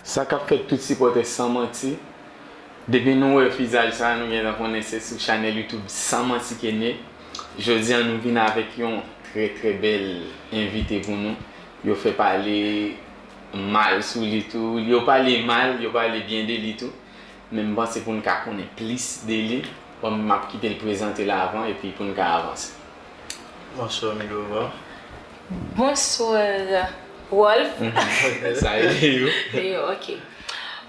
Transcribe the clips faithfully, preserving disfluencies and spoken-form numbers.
Sa k ap fèt tout sipòtè San Manti. Depi nou wè vizaj sa, nou gentan konnen se sou chanèl YouTube San Manti ke n ye. Jodi a nou vin avèk yon trè trè bèl envite pou nou. Yo fè pale mal sou li tou. Yo pale mal, yo pale byen de li tou. Men m panse pou n ka konnen plis de li, bon, m ap kite l prezante l avan epi pou n ka avanse. Bonswa Milova. Bonswa Wolf. Sa e yo. Yo, ok.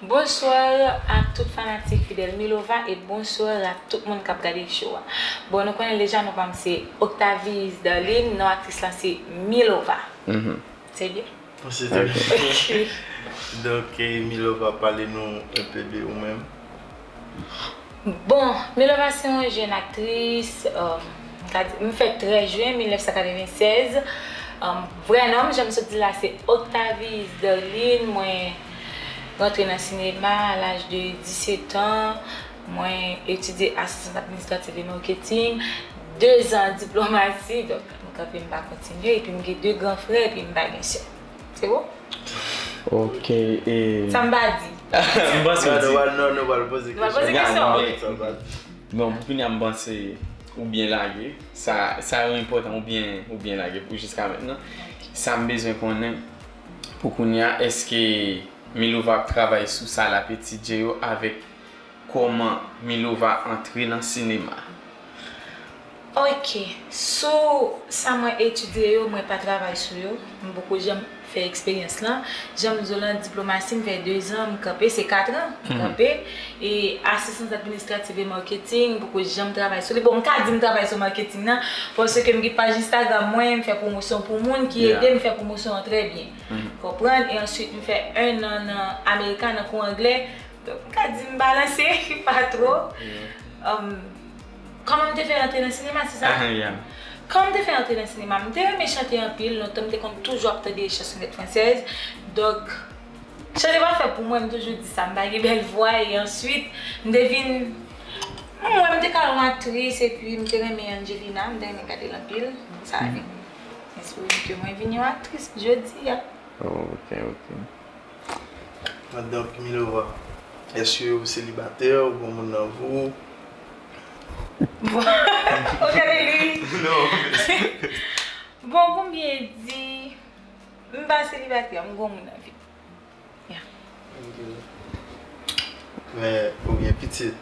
Bonswa a tout fanatik fidèl Milova e bonswa a tout moun k ap gade show a. Bon, nou konnen deja non pa m se Octavise Darline, non aktris lan se Milova. Se byen? Se te Ok. Donk, eh, Milova, pale nou enpe de ou menm. Bon, Milova se yon jèn aktris, um, m ka di, m fèt trèz jen mil nèf san katrevennsèz. Um, vrè non m, jan m sot di la, se Octavise Darline. Mwen rantre nan sinema a laj de disèt an. Mwen etidye asistans administratif e marketing. De zan diplomasi, donk m kanpe m pa kontinye. Epi m gen de gran frè, epi m pa gen sè. Se bon? Ok, e. Sa m pa di. M panse w di. Non, nou pral poze Nou pral poze kesyon. kesyon. Sa pa di. Bon, pou kounye a m panse ou byen lage. Sa, sa yo enpòtan ou byen, ou byen lage pou jiska mentnan. Sa m bezwen konnen pou kounye a, èske Milova ap travay sou sa l ap etidye yo avèk kòman Milova antre nan sinema? Ok, sou sa mwen etidye yo, mwen pa travay sou yo. M poko janm fè eksperyans lan. Jan m di w lan, diplomasi, m fè de zan, m kanpe, se kat an, m kanpe. E asistans administratif e marketing, m poko janm travay sou li. Bon, m ka di m travay sou marketing nan, paske m gen paj Instagram mwen, m fè pwomosyon pou moun ki ede m fè pwomosyon an trè byen. Konprann? E answit, m fè en an nan Amerika, nan kou anglè. Donk, m ka di m balanse pa twò. Um, Kòman m te fè rantre nan sinema, se sa? Ahan, yeah. Kòman m te fè rantre nan sinema? M te renmen chante anpil, lontan m te konn toujou ap tande chansonèt fransèz. Donk, chante pa fè pou mwen, m toujou di sa, m pa gen bèl vwa, e answit, m te vin, m wè m te ka yon aktris, epi m te renmen Angelina, m te renmen gade l anpil. Sa vin enspire m ke mwen vin yon aktris jodi a. Ok, ok. Donk, Milova, èske ou selibatè, ou gen moun nan vi w? Bon, ou gade li. Non. Bon, pou m byen di, m pa selibatè, m gon moun nan vi m. Men, ou gen pitit?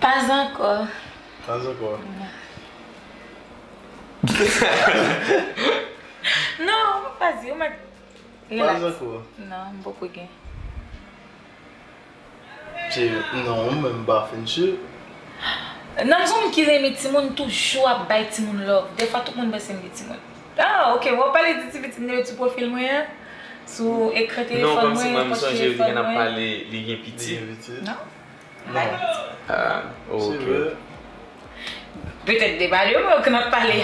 Pas ankò. Pas ankò. Non, m pa di, ou mèt Pas ankò. Non, m poko gen. Se, non, ou menm pa fin si. Non, m se yon moun ki renmen timoun, toujou ap bay timoun love. Defwa, tout moun panse m gen timoun. Ah, ok, w ap pale de ti pitit m te met sou pwofil mwen an? Sou ekran Non, telefòn kòmsi mwen, mwen, m pòch sonje ou te telefòn gen ap mwen. Pale li gen pitit. Gen pitit. Non? M pa gen pitit. Ah, Se ok. Vre. Petèt de pale, mwen, ou konn ap pale.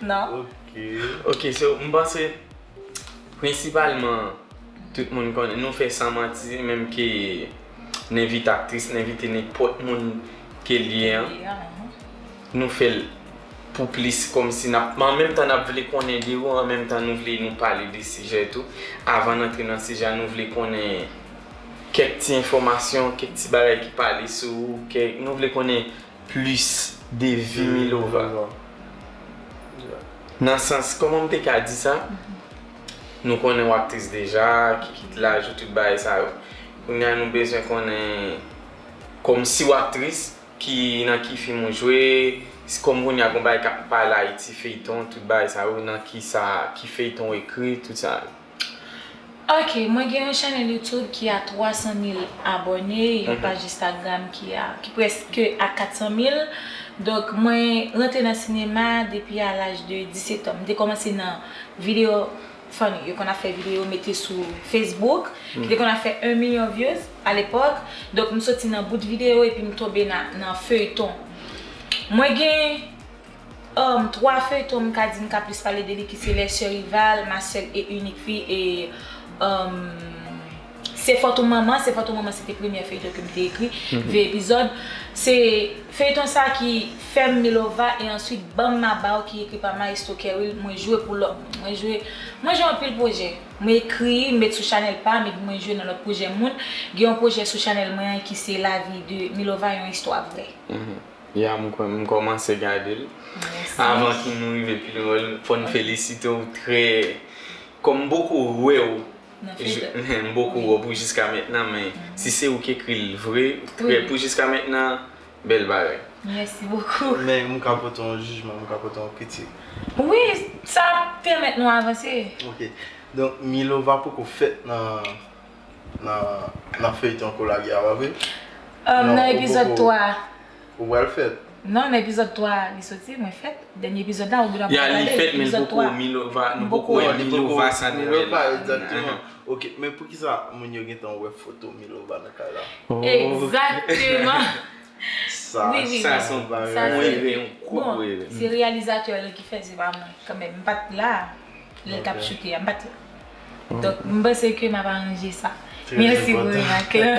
Non? Ok. Ok, so, m panse, prensipalman, tout moun konnen, nou fè San Manti, menm ke n envite aktris, n envite nenpòt moun ke l ye an. Nou fè l pou plis kòmsi n ap, men an menm tan n ap vle konnen de ou, an menm tan nou vle nou pale de sijè tou. Avan n antre nan sijè a, nou vle konnen kèk ti enfòmasyon, kèk ti bagay ki pale sou ou, kèk, nou vle konnen plis de vi Milova. Nan sans, kòman m te ka di sa? Nou konnen w aktris deja, ki kit laj ou, tout bagay sa yo. Kounye a nou bezwen konnen, kòmsi w aktris, ki, nan ki fim ou jwe, si kòm kounye a gon bagay k ap pale Ayiti, feyton, tout bagay sa yo, nan ki sa, ki feyton w ekri, tout sa yo. Ok, mwen gen yon chanèl YouTube ki a twa san mil abòne, yon paj Instagram ki a, ki prèske a kat san mil. Donk, mwen rantre nan sinema depi a laj de disèt an. M te kòmanse nan videyo funny. Yo konn ap fè videyo mete sou Facebook, ki te konn ap fè yon milyon views a lepòk. Donk, m soti nan bout videyo epi m tonbe nan, nan feyton. Mwen gen Um, twa feyton m ka di m ka plis pale de li ki se Les Sœurs Rivales, Ma Seule et Unique Fille e um, Se Fòt ou Manman. Se Fòt ou Manman se te premyè feyton ke m te ekri, ven epizòd. Se feyton sa ki fè m Milova e answit Ban m Mabaw ki ekri pa Maestro Kerwill, mwen jwe pou lòt moun. Mwen jwe, mwen jwe anpil pwojè. Mwen ekri, m met sou chanèl pa m, epi mwen jwe nan lòt pwojè moun. Gen yon pwojè sou chanèl mwen an ki se Lavi de Milova, yon istwa vrè. Ya, m kòmanse gade l. Avan ki nou rive pi lwen, fò n felisite w trè. Kòm m poko wè w, m poko wè w pou jiska mentnan, men si se ou ki ekri l vre, pou jiska mentnan, bèl bagay. Mèsi bokou. Men m ka pote yon jijman, m ka pote yon kritik. Wi, sa ap pèmèt nou avanse. Ok. Donk, Milova poko fèt nan nan nan feyton Kolage a, pa vre? Nan epizòd twa. Ou pral fèt? Non, nan epizòd twa li soti, mwen fèt. Dènye epizòd la, ou gen dwa pale. Ya, li fèt, men l poko Milova, nou poko wè Milova sa nou wè la. Egzakteman. Ok, men poukisa moun yo gentan wè foto Milova nan kay la? Egzakteman. Sa, Wi, wi, sa wi. se yon Sa bagay. se Mwen yon gwo erè. Bon, se reyalizatè a ki fè, se pa mwen. Kanmenm, m pa t la. Lè l t ap choute a, m pa t la. Donk, m panse ke m ap aranje sa. Trè Mèsi pou enpòtan. remak la.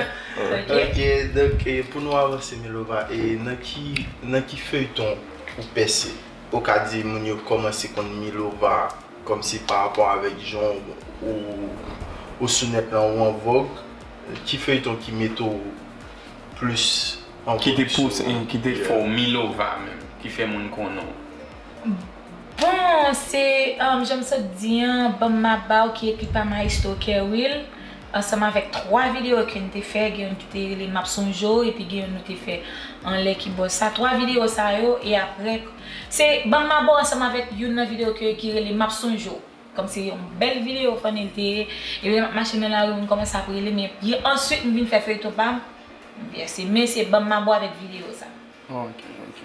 Ok. Ok, donk e, pou nou avanse, Milova, e nan ki nan ki feyton ou pèse? Ou ka di moun yo kòmanse konn Milova kòmsi pa rapò avèk jan ou ou sou nèt lan ou an vòg, ki feyton ki mete w plis an Ki te pozisyon? Pouse, ki te fè w Milova menm, ki fè moun konnen w? Bon, se um, jan m sot di an, Ban m Maba w ki ekri pa Maestro Kerwill, ansanm avèk twa videyo ke n te fè, gen youn ki te rele M ap sonje w, epi gen youn nou te fè anlè kibò sa. Twa videyo sa yo, e apre, se Ban m Maba w ansanm avèk youn nan videyo ke ki rele M ap sonje w. Kòm se yon bèl videyo funny l te ye, epi m ap mache nan lari, moun kòmanse ap rele m, epi answit m vin fè feyton pa m, m pèse. Men se Ban m Maba w avèk videyo sa. Ok, ok.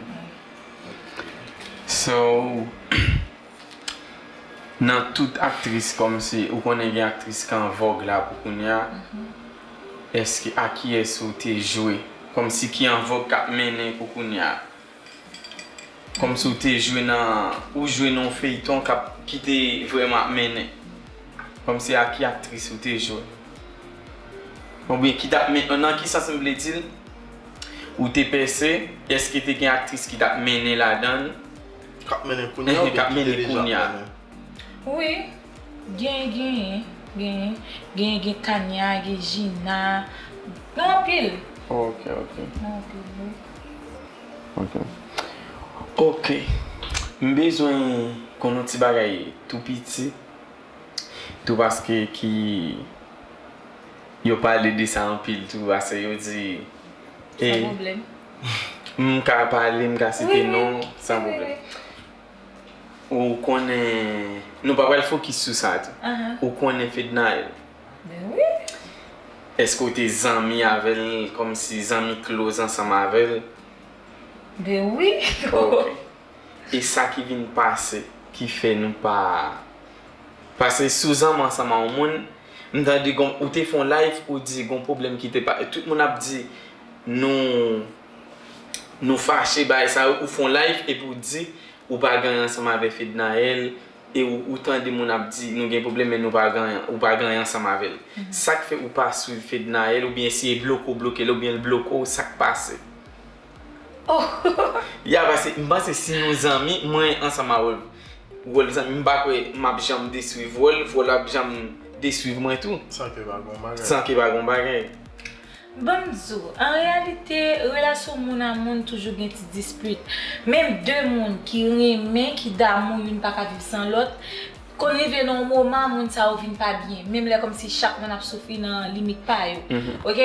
So, nan tout aktris, kòmsi ou konnen gen aktris ki an vòg la pou kounye a, èske a kiyès ou te jwe? Kòmsi ki an vòg k ap mennen pou kounye a? Kòmsi ou te jwe nan, ou jwe nan yon feyton k ap, ki te vrèman ap mennen? Kòmsi a ki aktris ou te jwe? Oubyen ki t ap men, nan ki sans m vle di l? Ou te pèse, èske te gen aktris ki t ap mennen ladan l? K ap mennen kounye a oubyen ki te deja mennen? Wi, gen, gen, gen, gen, gen Tania, gen Gina, gen anpil. Ok, ok. Gen anpil, wi. Ok. Ok. M bezwen konn yon ti bagay tou piti. Tou paske ki yo pale de sa anpil tou, paske yo di San pwoblèm. M ka pale, m ka site non, san pwoblèm. Ou konnen, nou pa pral fokis sou sa tou. Ou konnen Fednaelle? Ben wi. Èske ou te zanmi avè l, kòmsi zanmi close ansanm avè l? Ben wi. Ok. E sa ki vin pase, ki fè nou pa. Paske si w zanmi ansanm a yon moun, m tande gon, ou te fè yon live, ou di gon pwoblèm ki te pa. Tout moun ap di, nou, nou fache, bagay sa yo, ou fè yon live, epi ou di, ou pa gen anyen ansanm avè Fednaelle, e ou, ou tande moun ap di, nou gen pwoblèm, men nou pa gen anyen, ou pa gen anyen ansanm avè l. Sa k fè ou pa swiv Fednaelle, oubyen eseye bloke w, bloke l, oubyen l bloke w, sa k pase? Ya, paske m panse si nou zanmi, mwen ansanm a Rolf, Rolf zanmi, m pa kwè m ap janm deswiv Rolf, Rolf ap janm deswiv mwen tou. San ke pa gon bagay. San ke pa gon bagay. Ban m di w, an reyalite, relasyon moun a moun toujou gen ti dispit. Menm de moun ki renmen, ki damou, youn pa ka viv san lòt, konn rive nan yon moman, moun sa yo vin pa byen. Menm lè kòmsi chak moun ap soufri nan limit pa yo. Ok?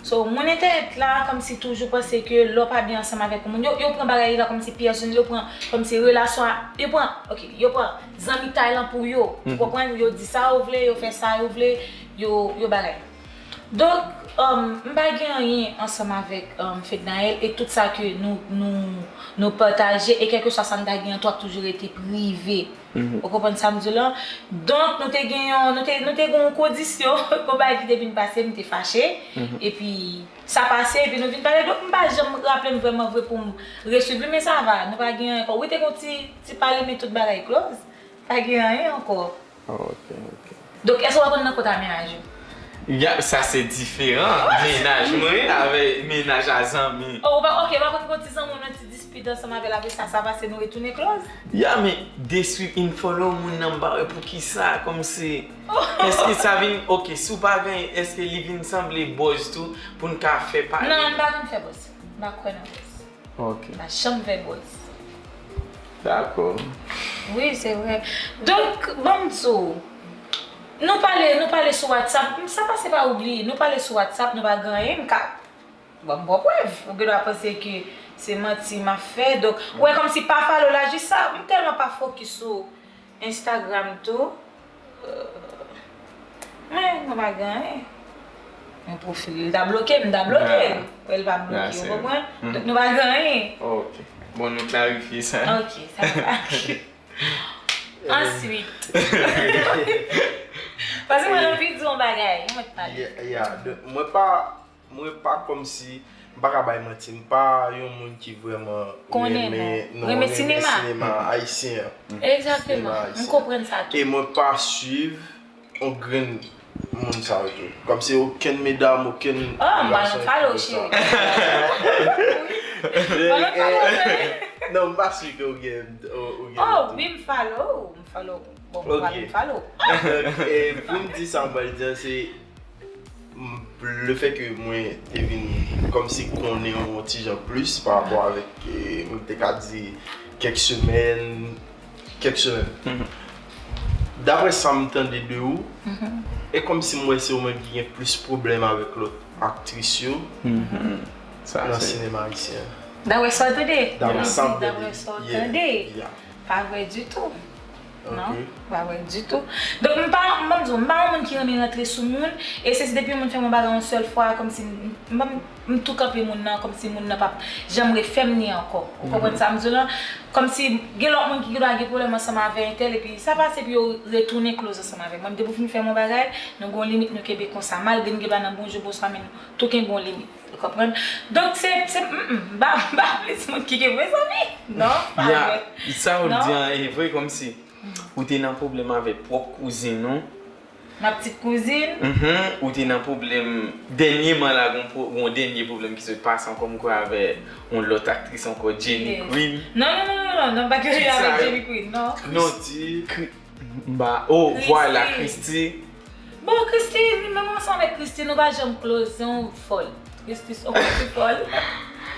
So, moun entènèt la, kòmsi toujou panse ke lè w pa byen ansanm avèk yon moun, yo, yo pran bagay la kòmsi pèsonèl, yo pran kòmsi relasyon a, yo pran, ok, yo pran zanmitay lan pou yo. Ou konprann? Yo di sa yo vle, yo fè sa yo vle, yo, yo bagay. Donk, um, m pa gen anyen ansanm avèk um, Fednaelle e tout sa ke nou, nou, nou pataje e kèlkeswa sa n ta gen an tou ap toujou rete prive. Ou konprann sa m di w lan? Donk, nou te gen yon, nou te, nou te gen yon kondisyon, yon bagay ki te vin pase, m te fache, epi sa pase, epi nou vin pale, donk m pa janm raple m vrèman vre pou m reswiv li, men sa va, nou pa gen anyen ankò. Wi, te gen yon ti, ti pale, men tout bagay close, pa gen anyen ankò. Ok, ok. Donk, èske w ap konn nan kota mennaj ou? Ya, sa se diferan. Mennaj mwen avè mennaj a zanmi. Oh, ou pa, ok, ou pa konn gen yon ti zanmi w nan ti dispit? Suit ansanm avè l, apre sa, sa pase, nou retounen close. Ya, men deswiv, unfollow moun nan, m pa wè poukisa, kòmsi. Èske sa vin, ok, si w pa genyen, èske li vin sanble buzz tou, pou n ka fè pale? Non, m pa konn fè buzz. M pa kwè nan buzz. Ok. M pa janm fè buzz. Dakò. Wi, se vre. Donk, ban m di w, nou pale, nou pale sou WhatsApp, sa pase pa oubli, nou pale sou WhatsApp, nou pa gen anyen, m ka Ban m ba w prèv. Ou gen dwa panse ke se manti m ap fè. Donk, ou wè kòmsi pa follow la, jis sa, m tèlman pa fokis sou Instagram tou. Euh, men, nou pa gen anyen. Yon pwofil, li ta bloke m, m ta bloke l. Wè, li pa bloke, ou konprann? Donk, nou pa gen anyen. Ok. Bon, nou klarifye sa. Ok, sa va. Answit. Paske mwen anvi di yon bagay, mwen t pale. Yeah, yeah. Donk, mwen pa Mwen pa kòmsi, m pa ka bay manti, m pa yon moun ki vrèman Konnen, renmen, non. Non, Renmen renmen sinema. Sinema ayisyen an. Egzakteman, Sinema m konprann sa tou. E mwen pa swiv yon grenn moun sa yo tou. Kòmsi okenn medam, okenn Oh, m pa nan follow, cheri. M pa nan follow, cheri. Non, m pa si ke ou gen, ou gen. Oh, wi, m follow, m follow. Bon, m pa Ok. m follow. E pou m di sa, m pral di an, se m- le fè ke mwen te vin kòmsi konnen yon ti jan plis pa rapò avèk, eh, mwen te ka di kèk semèn, kèk semèn. Daprè sa m tande de ou, e kòmsi m wè se ou menm ki gen plis pwoblèm avèk lòt aktris yo Sa nan se sinema ayisyen. Daprè sa w tande? Daprè sa m Daprè tande. sa w Yeah, tande. Yeah. Pa vre ditou. Non, Ok. pa vre ditou. Donk, m pa, m pa di w, m pa yon moun ki renmen rantre sou moun, e se si depi yon moun fè m yon bagay yon sèl fwa, kòmsi m, m, m tou kanpe moun nan, kòmsi moun nan p ap janm refè m ni ankò. Ou konprann sa m di w lan? Kòmsi gen lòt moun ki gen dwa gen pwoblèm ansanm avè entèl, epi sa pase, epi yo retounen close ansanm avè m. Mwen, m te pou fin fè m yon bagay, nou gen yon limit, nou kenbe konsa. Malgre n gen dwa nan bonjou, bonswa, men nou tou kenbe yon limit. Ou konprann? Donk, se, se, mm, mm, m pa, m pa plis moun ki gen mezanmi. Non, pa Ya, vre. Sa ou Non. Di an e vre, kòmsi ou te nan pwoblèm avèk pwòp kouzin ou. Ma petite cousine. Mhm, ou te nan pwoblèm. Dènyèman la, gon, pwo- gon dènyè pwoblèm ki sot pase ankò, m kwè, avè yon lòt aktris ankò, Jenny Yes. Queen. Non, non, non, non, non, non, m pa gen Sa- avèk Jenny Queen, non. Non, Di. Kri- Mba, oh, Christy. Vwala, Christy. Bon, Christy, li menm ansanm avèk Christy, nou pa janm close, se yon fòl. Christy, se yon Christy fòl.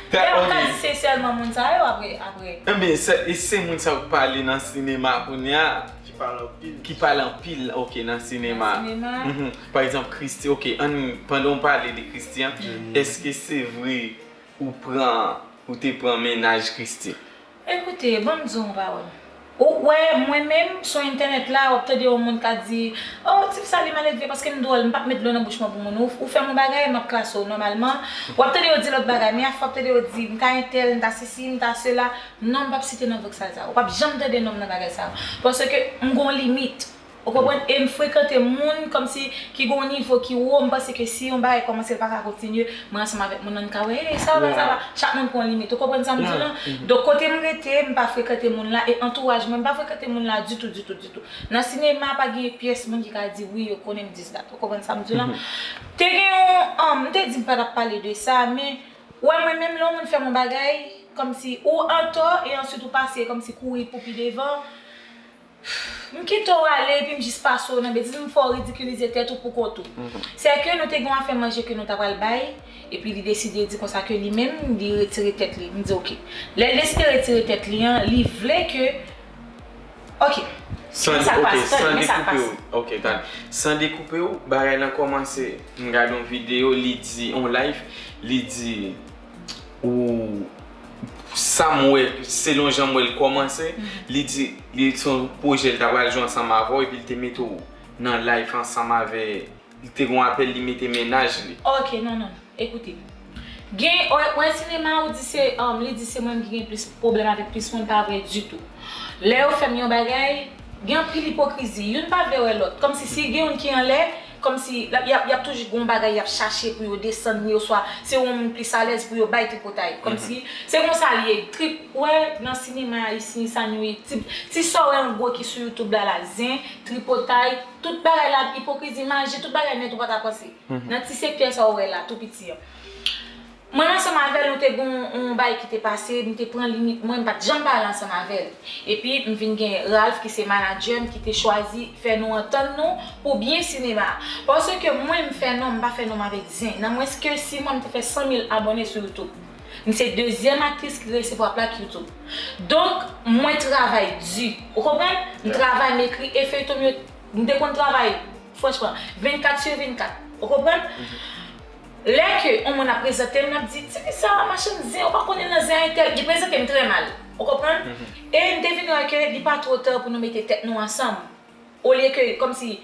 Lè yo ka di se sèlman moun sa yo, apre, apre. Ebyen, se, e se moun sa yo k pale nan sinema kounye a, Ki pale anpil. Ki pale anpil, ok, nan sinema. Nan sinema. Mhm. Pa egzanp, Christy, ok, ann, pandan w pale de Christy an, èske se vre ou pran, ou te pran mennaj Christy? Ekoute, ban m di w yon pawòl. Ou wè, mwen menm, sou entènèt la, w ap tande yon moun ka di, oh, ti fi sa li maledve paske m dwòl, m p ap met dlo nan bouch mwen pou moun. Ou, ou fè m yon bagay, m ap klase w nòmalman. W ap tande yo di lòt bagay, men afè w ap tande yo di, m ta entèl, m ta sesi, m ta sela. Non, m p ap site non vòksal sa. Ou p ap janm tande non m nan bagay sa. Paske m gon limit. Ou konprann? E m frekante moun kòmsi ki gon nivo ki wo, m panse ke si yon bagay kòmanse, l pa ka kontinye, mwen ansanm avèk moun nan, n ka wè, hey, sa va, sa va. Chak moun pran yon limit. Ou konprann sa m di w lan? Donk, kote m rete, m pa frekante moun la, e antouraj mwen, m pa frekante moun la ditou, ditou, ditou. Nan sinema, pa gen pyès moun ki ka di, wi, yo konnen m dis dat. Ou konprann sa m di w lan? Te gen yon, um, m te di m pa t ap pale de sa, men, wè, mwen menm, lè yon moun fè m yon bagay, kòmsi ou antò, e answit ou pase, kòmsi kouri pou pi devan, M kite w ale epi m jis pase w nan betiz, m fè w ridikilize tèt ou pou kont ou. Sèke nou te gen yon afè manje ke nou ta pral bay, epi li deside di konsa ke li menm, li retire tèt li. M di, oke. Lè l deside retire tèt li an, li vle ke, oke. San, Men sa k ok, pase, tande, san men sa k dekoupe pase. W. Ok, tande. San dekoupe w, bagay lan kòmanse. M gade yon videyo, li di, yon live, li di, ou, sa m wè, selon jan m wè l kòmanse, li di, li se yon pwojè l ta pral jwe ansanm avè w, epi l te mete w nan live ansanm avè, li te gon apèl, li mete mennaj li. Ok, non, non, non. Ekoute. Gen, wè, wè sinema ou di se, um, li di se mwen ki gen plis pwoblèm avèk plis moun, pa vre ditou. Lè yo fè m yon bagay, gen anpil ipokrizi. Youn pa vle wè lòt. Kòmsi si gen youn ki anlè, kòmsi l ap, y ap, y ap toujou gon bagay y ap chache pou yo desann li, oswa se yon moun plis alèz pou yo bay tripotay. Kòmsi se konsa l ye. Trip, wè, nan sinema isi, sa nou ye. Ti, ti sa w wè an gwo ki sou YouTube la, la, zen, tripotay, tout bagay la, ipokrizi, maji, tout bagay nèt ou pa ta panse. Nan ti sektè sa w wè la, tou piti an. Mwen ansanm avè l, nou te gen yon, yon bagay ki te pase, m te pran limit mwen, m pa t janm pale ansanm avè l. Epi, m vin gen Ralph ki se manadjè m, ki te chwazi fè nou antann nou pou byen sinema a. Paske mwen, m fè nonm, m pa fè nonm avèk zen. Nan mwens ke sis mwa, m te fè san mil abòne sou YouTube. M se dezyèm aktris ki resevwa plak YouTube. Donk, mwen travay di. Ou konprann? M travay, m ekri e feyton m yo, m te konn travay, franchman, vennkat sou vennkat. Ou konprann? Lè ke yon moun ap prezante m, l ap di, "Ti fi sa a machann zen, ou pa konnen l nan zen a entèl." Li prezante m trè mal. Ou konprann? E m te vin wè ke li pa twò ta pou nou mete tèt nou ansanm. Olye ke, kòmsi,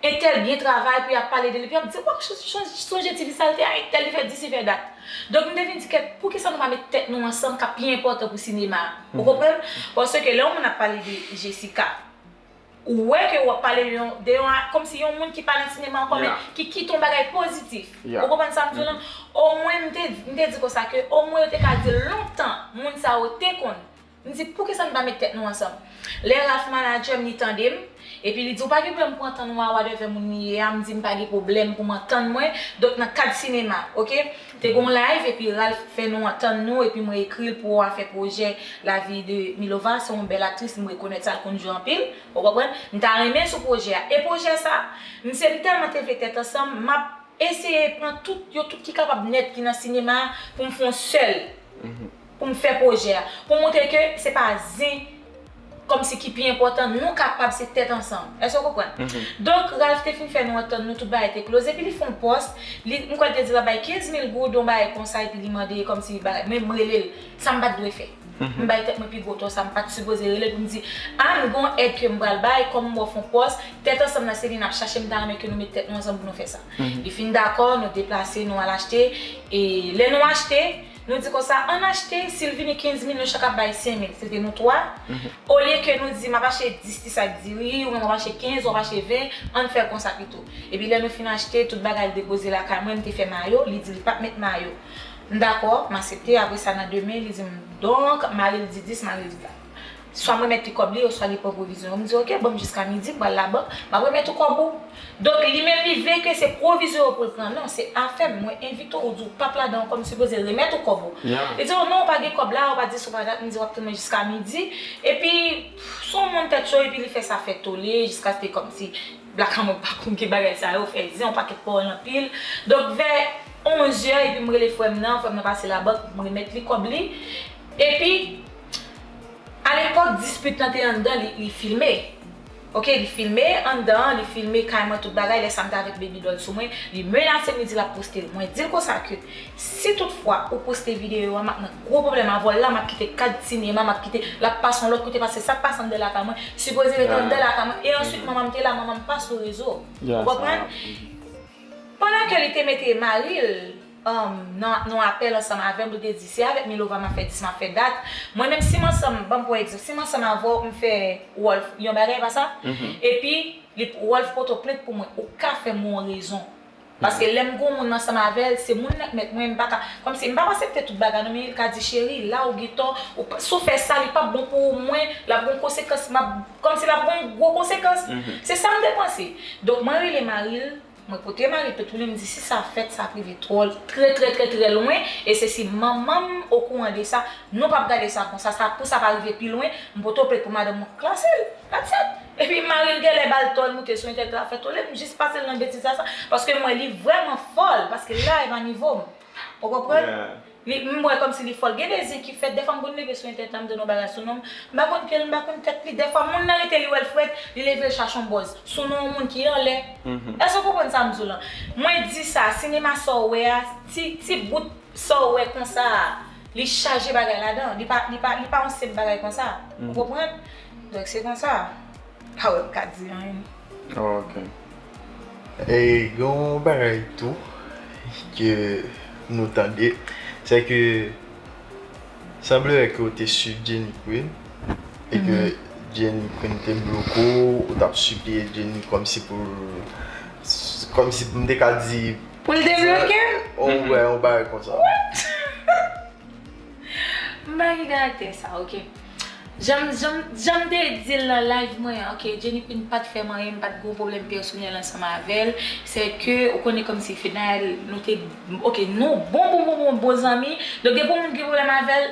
entèl byen travay, pou y ap pale de li, pou y ap di, "Wa, sonje ti fi sa, l te a entèl, li fè dis, li fè dat." Donk, m te vin di, "Kèt, poukisa nou pa met tèt nou ansanm k ap pi enpòtan pou sinema a?" Ou konprann? Paske lè yon moun ap pale de Jessica, ou wè ke w ap pale de yon, de yon, kòmsi yon moun ki pa nan sinema ankò, men ki kite yon bagay pozitif. Ou konprann sa m di w lan? Omwen, m te, m te di konsa ke omwen yo te ka di l lontan, moun sa yo te konn. M di, "Poukisa n pa met tèt nou ansanm?" Lè Ralph manadjè m, li tande m, epi li di, "Ou pa gen pwoblèm pou antann ou a whatever moun li ye a?" M di, "M pa gen pwoblèm pou m antann mwen." Donk, nan kad sinema, oke? Te gen yon live, epi Ralph fè nou antann nou, epi mwen ekri l pou afè pwojè La vie de Milova, se yon bèl aktris, m rekonèt sa, l konn jwe anpil, ou konprann? M ta renmen sou pwojè a. E pwojè sa, m se m tèlman te vle tèt ansanm, m ap eseye pran tout, yo tout ki kapab nèt ki nan sinema a pou m fè yon sèl, pou m fè pwojè a, pou montre ke se pa zen kòmsi ki pi enpòtan, nou kapab se tèt ansanm. Èske w konprann? Donk, Ralph te fin fè nou antann nou, tout bagay te close, epi li fè yon pòs, li, m kwè l te di l ap bay kenz mil goud, yon bagay konsa, epi li mande kòmsi bagay, men m rele l, sa m pa t dwe fè. M bay tèt mwen pi gwo tò, sa m pa t sipoze rele l pou m di, "A, m gen yon èd ke m pral bay, kòm m wè w fè yon pòs, tèt ansanm nan se li n ap chache, m ta renmen ke nou met tèt nou ansanm pou nou fè sa." Li fin dakò, nou deplase, nou al achte, e lè nou achte, nou di konsa, "Ann achte, si l vini kenz mil, nou chak ap bay senk mil." Se te nou twa. Olye ke nou di, "M ap achte dis ti sak diri, ou menm w ap achte kenz, w ap achte ven, ann fè l konsa pito." Epi lè nou fin achte, tout bagay l depoze lakay mwen, m te fè mayo, li di li p ap met mayo. M dakò, m aksepte, apre sa nan demen, li di m, donk, mari l di dis, mari l di kat. Swa m remèt li kòb li, oswa li pran pwovizyon. M di, "Oke, ban m jiska midi, m pral labank, m ap remèt ou kòb ou." Donk, li menm, li vle ke se pwovizyon yo pou l pran. Non, se afè m, mwen envite w, ou di w p ap ladan, kòm m sipoze remèt ou kòb ou. Li di, "O non, ou pa gen kòb la, ou pa di si w pa dat." M di, "W ap tann mwen jiska midi." Epi, pff, se yon moun tèt cho, epi li fè sa fè tole, jiskaske kòmsi lakay mwen pa konn gen bagay sa yo, fè zen, yon pakèt pawòl anpil. Donk, vè onz è, epi m rele frè m nan, frè m nan pase labank, m remèt li kòb li. Epi, alepòk, dispit lan te anndan, li, li filme. Oke, li filme anndan, li filme kay mwen, tout bagay, lè sa m te avèk baby doll sou mwen, li menase m, li di l ap poste l. Mwen di l konsa ke si toutfwa ou poste videyo a, m ap nan gwo pwoblèm avè w la, m ap kite kad sinema, m ap kite, l ap pase yon lòt kote, paske sa k pase anndan lakay mwen, sipoze ret anndan lakay mwen. E answit, manman m te la, manman m pa sou rezo. Ou konprann? Pandan ke li te mete mari l, um, nan, nan apèl ansanm avè m, pou te di, "Se avèk Milova m ap fè dis, m ap fè dat." Mwen menm, si m ansanm, ban m pran egzanp, si m ansanm avè w, m fè Wolf yon bagay, pa sa? Epi, li, Wolf pote w plent pou mwen, ou ka fè m yon rezon. Paske lè m gon moun ansanm avè l, se moun nan k mèt mwen, m pa ka, kòmsi m pa aksepte tout bagay non, men li ka di, "Cheri, la ou gen tò, ou pa, si w fè sa, li p ap bon pou ou, mwen, l ap gon konsekans, m ap," kòmsi l ap gon gwo konsekans. Se sa m te panse. Donk, mwen rele mari l, mwen pote mari l plent pou li, m di, "Si sa fèt, sa ap rive twò, trè, trè, trè, trè lwen, e se si manman m okouran de sa, nou p ap gade sa konsa, sa, pou sa pa rive pi lwen, m pote w plent pou madanm mwen klase l." That's it. Epi mari l genlè ba l tò, l moute sou entènèt la fè tole, m jis pase l nan betiz la sa, paske m wè li vrèman fòl, paske la e pa nivo m. Ou konprann? Li, m wè kòmsi li fòl. Gen de zen ki fèt, dèfwa m konn leve sou entènèt la, m tande yon bagay sou non m, m pa konn pye l, m pa konn tèt li, dèfwa moun nan rete li wè l frèt, li leve l chache yon bòz sou non yon moun ki anlè. Èske w konprann sa m di w lan? Mwen di sa, sinema sa w wè a, ti, ti bout sa w wè konsa a, li chaje bagay ladan, li pa, li pa, li pa yon senp bagay konsa. Ou konprann? Donk se konsa. Pa wè m ka di anyen. Ok. E gen yon bagay tou ke nou tande, se ke sanble ke w te swiv Jenny Queen e ke Jenny Queen te bloke w, ou t ap sipliye Jenny kòmsi pou, kòmsi m te ka di. Pou l debloke m? Ou wè yon bagay konsa. M pa gen karaktè sa, ok. Jan m, jan m, jan m te di l nan live mwen an, ok, Jenny Queen pa t fè m anyen, m pa t gen yon pwoblèm pèsonèl ansanm avè l. Se ke, ou konnen kòmsi Fednaelle, nou te, ok, nou bon, bon, bon, bon, bon zanmi. Donk, depi yon moun gen pwoblèm avè l,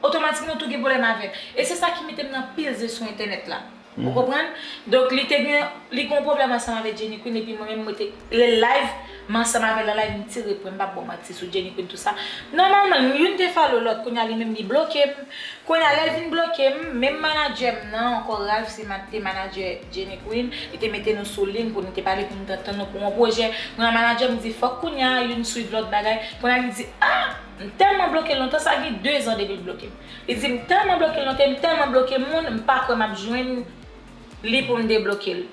otomatikman ou tou gen pwoblèm avè l. E se sa ki mete m nan pil ze sou entènèt la. Ou konprann? Donk, li te gen, li gen yon pwoblèm ansanm avèk Jenny Queen, epi mwen menm, mwen te, lè live, m ansanm avè l nan live, m tire pwen, m p ap ba w manti sou Jenny Queen, tou sa. Nòmalman, youn te follow lòt, kounye a li menm, li bloke m. Kounye a, lè l vin bloke m, menm manadjè m nan, ankò Ralph, se ma-, te manadjè Jenny Queen, li te mete nou sou liy pou nou te pale, pou nou te antann nou pou yon pwojè. Kounye a, manadjè m di, fòk kounye a, youn swiv lòt bagay. Kounye a, li di, ah! M tèlman bloke l lontan, sa gen de zan depi l bloke m. Li di, m tèlman bloke l lontan, m tèlman bloke moun, m pa kwè m ap jwenn li pou m debloke l.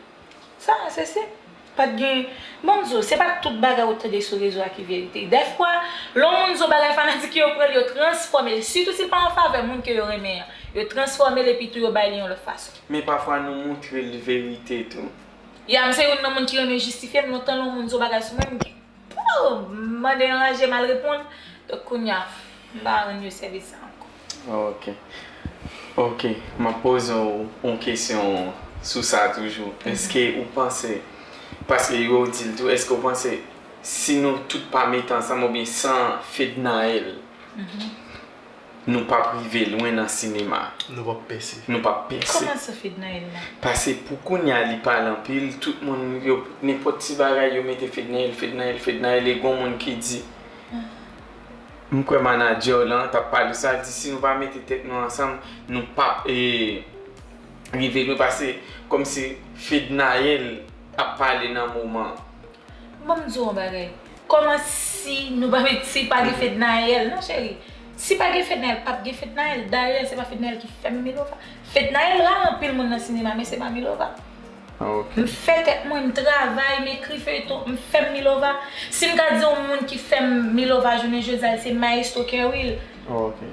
Sa, se senp. Pa t gen, bon, m di w, se pa tout bagay ou tande sou rezo a ki verite. Dèfwa, lè yon moun di yon bagay, fanatik yo pran l, yo transfòme l. Sitou si l pa an favè moun ke yo renmen an. Yo transfòme l epi tou yo bay li yon lòt fason. Men pafwa nou montre l verite tou. Ya, m se youn nan moun ki renmen jistifye m. Lontan lè yon moun di yon bagay sou mwen, m Oh, m mande an ranje, m al reponn. Donk, kounye a, m pa rann yo sèvis sa ankò. Ok. Ok, m ap poze w yon kesyon sou sa toujou. Èske ou panse, paske yo di l tou, èske ou panse si nou tout pa mete ansanm oubyen san Fednaelle, nou p ap rive lwen nan sinema. Nou p ap pèse. Nou p ap pèse. Kòman sa Fednaelle la? Paske pou kounye a li pale anpil, tout moun yo, nenpòt ti bagay yo mete Fednaelle, Fednaelle, Fednaelle, e gon moun ki di, m kwè manadjè w lan t ap pale sa, l di si nou pa mete tèt nou ansanm, nou p ap, e, rive lwen, paske kòmsi Fednaelle ap pale nan moman. Ban m di w yon bagay. Kòman si nou pa met, si pa gen Fednaelle? Non, cheri. Si pa gen Fednaelle, p ap gen Fednaelle. Dayè, se pa Fednaelle ki fè m Milova. Fednaelle rale anpil moun nan sinema, men se pa Milova. Ah, ok. M fè tèt mwen, m travay, m ekri feyton, m fè m Milova. Si m ka di yon moun ki fè m Milova jounen jodi a, se Maestro Kerwill. Ah, ok.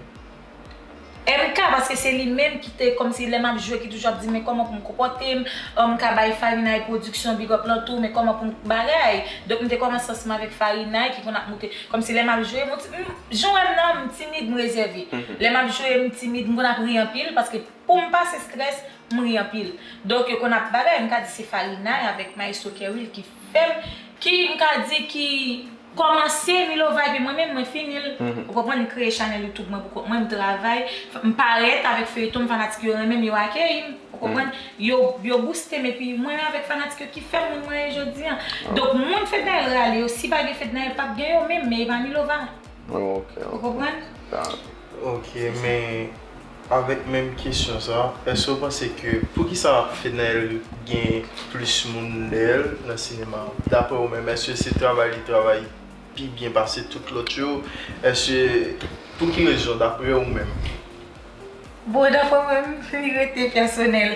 M K, paske se li menm ki te kòmsi lè m ap jwe, ki toujou ap di m men kòman pou m konpòte m, m ka bay Farinay Production big up lan tou, men kòman pou m bagay. Donk, m te kòmanse ansanm avèk Farinay, ki konn ap moute, kòmsi lè m ap jwe, m ti, m, jan w wè m nan, m timid, m rezève. Lè m ap jwe, m timid, m konn ap ri anpil, paske pou m pase strès, m ri anpil. Donk, yo konn ap bagay, m ka di se Farinay avèk Maestro Kerwill ki fè m, ki, m ka di ki kòmanse Milova, epi mwen menm, mwen fini l. Ou konprann, m kreye chanèl YouTube mwen pou kont mwen, m travay, m parèt avèk feyton, m fanatik yo renmen m, yo akeyi m. Ou konprann? Yo, yo booste m, epi mwen avèk fanatik yo ki fè m moun mwen ye jodi a. Donk, moun Fednaelle rale yo, si pa gen Fednaelle, p ap gen yo menm, men e pa Milova. Ok, ok. Ou konprann? Ok, men avèk menm kesyon sa, èske w panse ke poukisa Fednaelle gen plis moun dèyè l nan sinema a? Daprè w menm, èske se travay li travay pi byen pase tout lòt yo? Èske, pou ki rezon, daprè w menm? Bon, daprè w menm, li rete pèsonèl.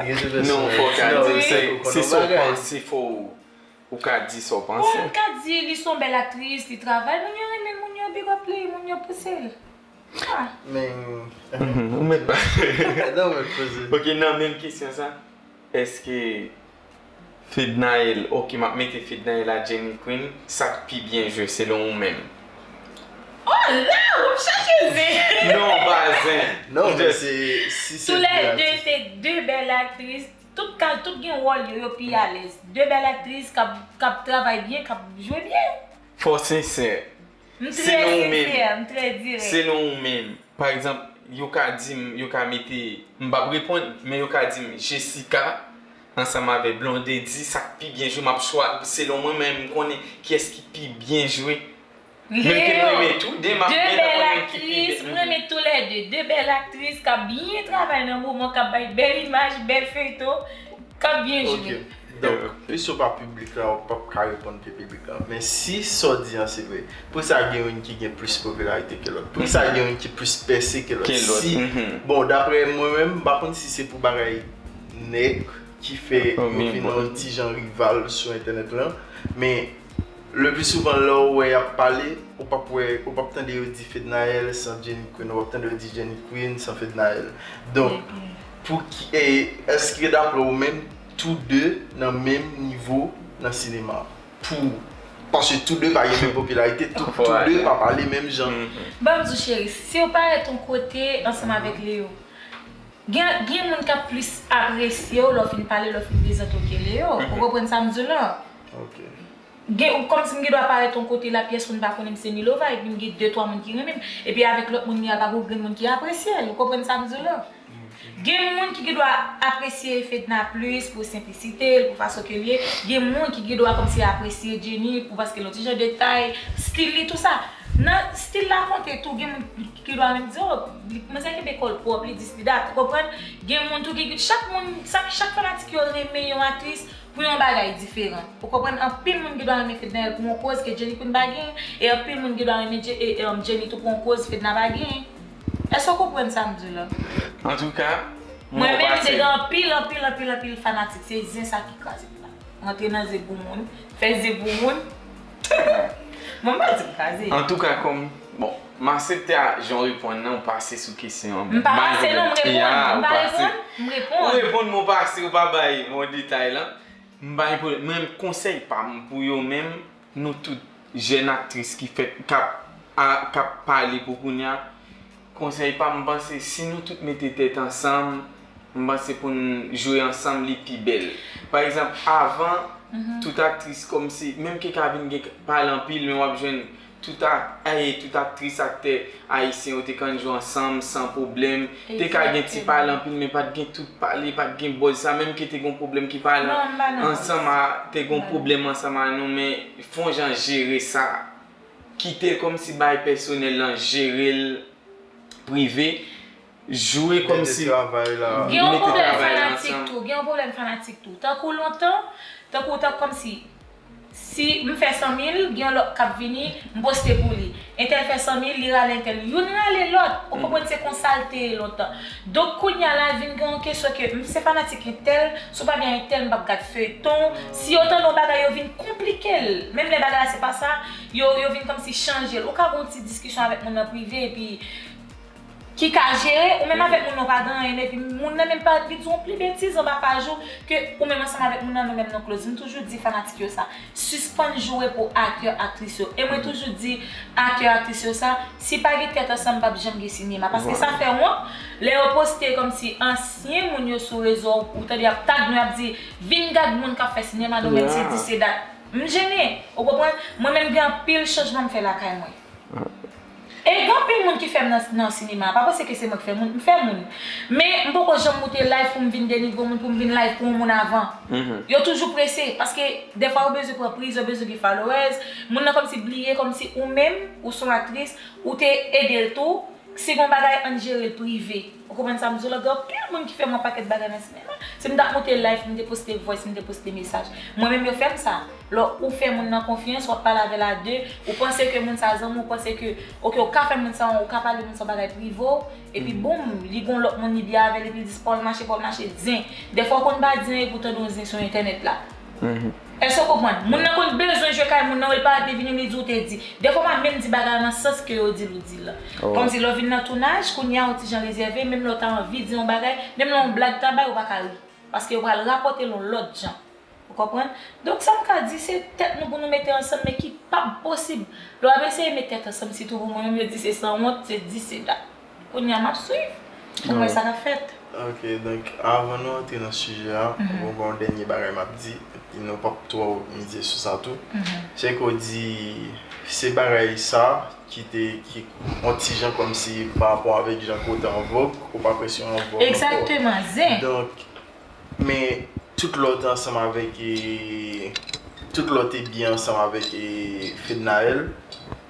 Li rete pèsonèl. Non, fò w ka di, se, se sa w panse, fò w Ou ka di sa w panse. Bon, m ka di li se yon bèl aktris, li travay, moun yo renmen l, moun yo big up li, moun yo pouse l. Ah. Men, ou mèt ba. Non, mèt poze. Ok, nan menm kesyon sa, èske Fednaelle, ok, m ap mete Fednaelle a Jenny Queen, sa k pi byen jwe selon ou menm? Oh la, w ap chache zen. Non, pa zen. Non, men se, si se tou lè de, se de bèl aktris. Tout ka, tout gen wòl yo, yo pi alèz. De bèl aktris k ap, k ap travay byen, k ap jwe byen. Fò w sensè. M trè sensè, m trè dirèk. Selon ou menm, pa egzanp, yo ka di m, yo ka mete, m p ap reponn, men yo ka di m Jessica ansanm avèk Blondedy, sa k pi byen jwe, m ap chwa, selon mwen menm, m konnen kiyès ki pi byen jwe. Menm ke m renmen tou de, m ap de bèl aktris, m renmen toulède. De bèl aktris k ap byen travay nan moman, k ap bay bèl imaj, bèl feyton, k ap byen jwe. Ok. Donk, piske w pa piblik la, w p ap ka reponn pou piblik la. Men si sa w di an se vre, poukisa gen youn ki gen plis popilarite ke lòt? Poukisa gen youn ki plis pèse ke lòt? Si, bon, daprè mwen menm, m pa konn si se pou bagay nèg ki fè yo vin yon ti jan rival sou entènèt lan, men le pli souvan, lè w wè y ap pale, ou p ap wè, ou p ap tande yo di Fednaelle san Jenny Queen, ou p ap tande yo di Jenny Queen san Fednaelle. Donk, pou ki, e, èske daprè ou menm, tou de nan menm nivo nan sinema? Pou, paske tou de pa gen menm popilarite, tou, tou de pa pale menm jan. Ban m di w, cheri, si w parèt yon kote ansanm avèk Leo, Gen, gen moun k ap plis apresye w lè w fin pale, lè w fin prezante w ke Leo. Ou konprann sa m di w lan? Ok. Gen, kòmsi m gen dwa parèt yon kote la, pyès moun pa konnen m se Milova, epi m gen de twa moun ki renmen m. Epi avèk lòt moun li a, pa gen okenn moun ki apresye l. Ou konprann sa m di w lan? Gen moun ki gen dwa apresye Fedna plis pou senplisite l, pou fason ke l ye. Gen moun ki gen dwa kòmsi apresye Jenny pou paske l yon ti jan de tay, stil li, tou sa. Nan stil la konte tou, gen moun ki gen dwa menm di, oh, manzè kenbe kò l pwòp, li dis li dat, ou konprann? Gen moun tou ki, chak moun, chak, chak fanatik yo renmen yon aktris pou yon bagay diferan. Ou konprann? Anpil moun gen dwa renmen Fednaelle pou yon koz ke Jenny Queen pa gen, e anpil moun gen dwa renmen Je- e, e, Jenny tou pou yon koz Fedna pa gen. Èske w konprann sa m di w lan? Antouka, Mwen menm, m te gen anpil, anpil, anpil, anpil fanatik. Se zen sa ki kraze m la. Rantre nan zen pou moun, fè zen pou moun. Bon, m pa di m kraze. Antouka, kòm, bon, m aksepte a jan w reponn nan, ou pase sou kesyon an. M pa pase non, m reponn. M pa reponn, m reponn. Ou reponn, men w pase, ou pa bay bon detay lan. M bay pwoblèm. Mwen, konsèy pa m pou yo menm, nou tout jèn aktris ki fèk, k ap, a, k ap pale pou kounye a, konsèy pa m, m panse si nou tout mete tèt ansanm, m panse pou n jwe ansanm, li pi bèl. Pa egzanp, avan, tout aktris kòmsi, menm ke ka vin gen pale anpil, men w ap jwenn tout ak, ay, tout aktris, aktè ayisyen yo te konn jwe ansanm san pwoblèm. Te ka gen ti pale anpil, men pa t gen tout pale, pa t gen buzz sa, menm ke te gen yon pwoblèm ki pale ansanm a, te gen yon pwoblèm ansanm a nou, men fè yon jan jere sa. Kite l kòmsi bagay pèsonèl lan, jere l prive, jwe kòmsi. Mete travay la. Gen yon pwoblèm fanatik tou, gen yon pwoblèm fanatik tou. Tankou lontan, tankou, tankou kòmsi, si m fè san mil, gen yon lòt k ap vini, m poste pou li. Entèl fè san mil, li rale entèl. Youn rale lòt. Ou konprann, se konsa l te ye lontan. Donk, kounye a la, vin gen yon kesyon ke m se fanatik entèl, si w pa gen entèl, m p ap gad feyton. Si yo tande yon bagay, yo vin konplike l. Menm lè bagay la se pa sa, yo, yo vin kòmsi chanje l. Ou ka gen yon ti diskisyon avèk moun nan prive, epi ki ka jere, ou menm avèk moun nan w pa gen anyen, epi moun nan menm pa, li di yon pli betiz anba paj ou ke ou menm ansanm avèk moun nan, nou menm nou close. M toujou di fanatik yo sa, sispann joure pou aktè, aktris yo. E mwen toujou di aktè, aktris yo sa, si pa gen tèt ansanm, p ap janm gen sinema. Paske sa fè wont, lè yo poste kòmsi ansyen moun yo sou rezo, ou tande y ap tag nou, y ap di, vin gad moun k ap fè sinema, nou menm se di se dat. M jennen, ou konprann? Mwen menm gen anpil chanjman m fè lakay mwen. E gen anpil moun ki fè m nan, nan sinema. Pa panse ke se mwen ki fè moun, m fè moun. Men m poko janm moute live pou m vin denigre yon moun, pou m vin live pou yon moun avan. Yo toujou prese, paske dèfwa yo bezwen pran priz, yo bezwen gen followers. Moun nan kòmsi bliye, kòmsi ou menm, ou se yon aktris, ou te ede l tou. Si gen yon bagay, ann jere l prive. Ou konprann sa m di w lan? Gen anpil moun ki fè m yon pakèt bagay nan sinema. Si m t ap moute live, m te poste voice, m te poste mesaj. Mwen menm yo fè m sa. Lè ou fè moun nan konfyans, w ap pale avè l a de, ou panse ke moun sa zanmi w, ou panse ke, oke, ou ka fè moun sa, ou ka pale moun sa yon bagay prive w, epi boum, li gon lòt moun li byen avè l, epi li di se pa w l mache, pa w l mache, zen. Dèfwa w konn pa di anyen epi w tande yon zen sou entènèt la. Èske w konprann? Moun nan konn bezwen jwe kay moun nan, wi, l pa rete vini, li di w te di. Dèfwa w pa menm di bagay la nan sans ke yo di l ou di l lan. Kòmsi lè w vin nan tounaj, kounye a w ti jan rezève, menm lè w ta anvi di yon bagay, menm lè yon blag ta bay, ou pa ka ri. Paske yo pral rapòte l yon lòt jan. Ou konprann? Donk sa m ka di, se tèt nou pou nou mete ansanm, men ki p ap posib. Lè w ap eseye met tèt ansanm, sitou pou mwen menm, yo di se sanwont, se di se dat. Kounye a m ap swiv pou m wè sa k ap fèt. Ok, donk avan nou antre nan sijè a, bon, gen yon dènye bagay m ap di, epi nou p ap twò mize sou sa tou. Se ke w di, se bagay sa ki te, ki, yon ti jan kòmsi pa rapò avèk jan ke w te an vòg, ou pa presyon an vòg ankò. Egzakteman, zen. Donk, men tout lè w te ansanm avèk, e, tout lè w te byen ansanm avèk, e, Fednaelle,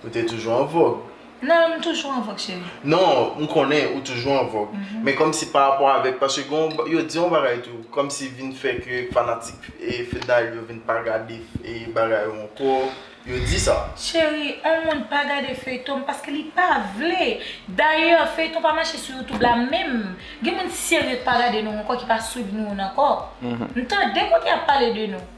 ou te toujou an vòg. Non, m toujou an vòg, cheri. Non, m konnen ou toujou an vòg. Men kòmsi pa rapò avèk, paske gon, yo di yon bagay tou, kòmsi vin fè ke fanatik, e, Fednaelle yo vin pa gade, e, bagay yo ankò. Yo di sa. Cheri, on moun pa gade feyton paske li pa vle. Dayè, feyton pa mache sou YouTube la menm. Gen moun serye ki pa gade nou ankò, ki pa swiv nou youn ankò. M tande kote y ap pale de nou.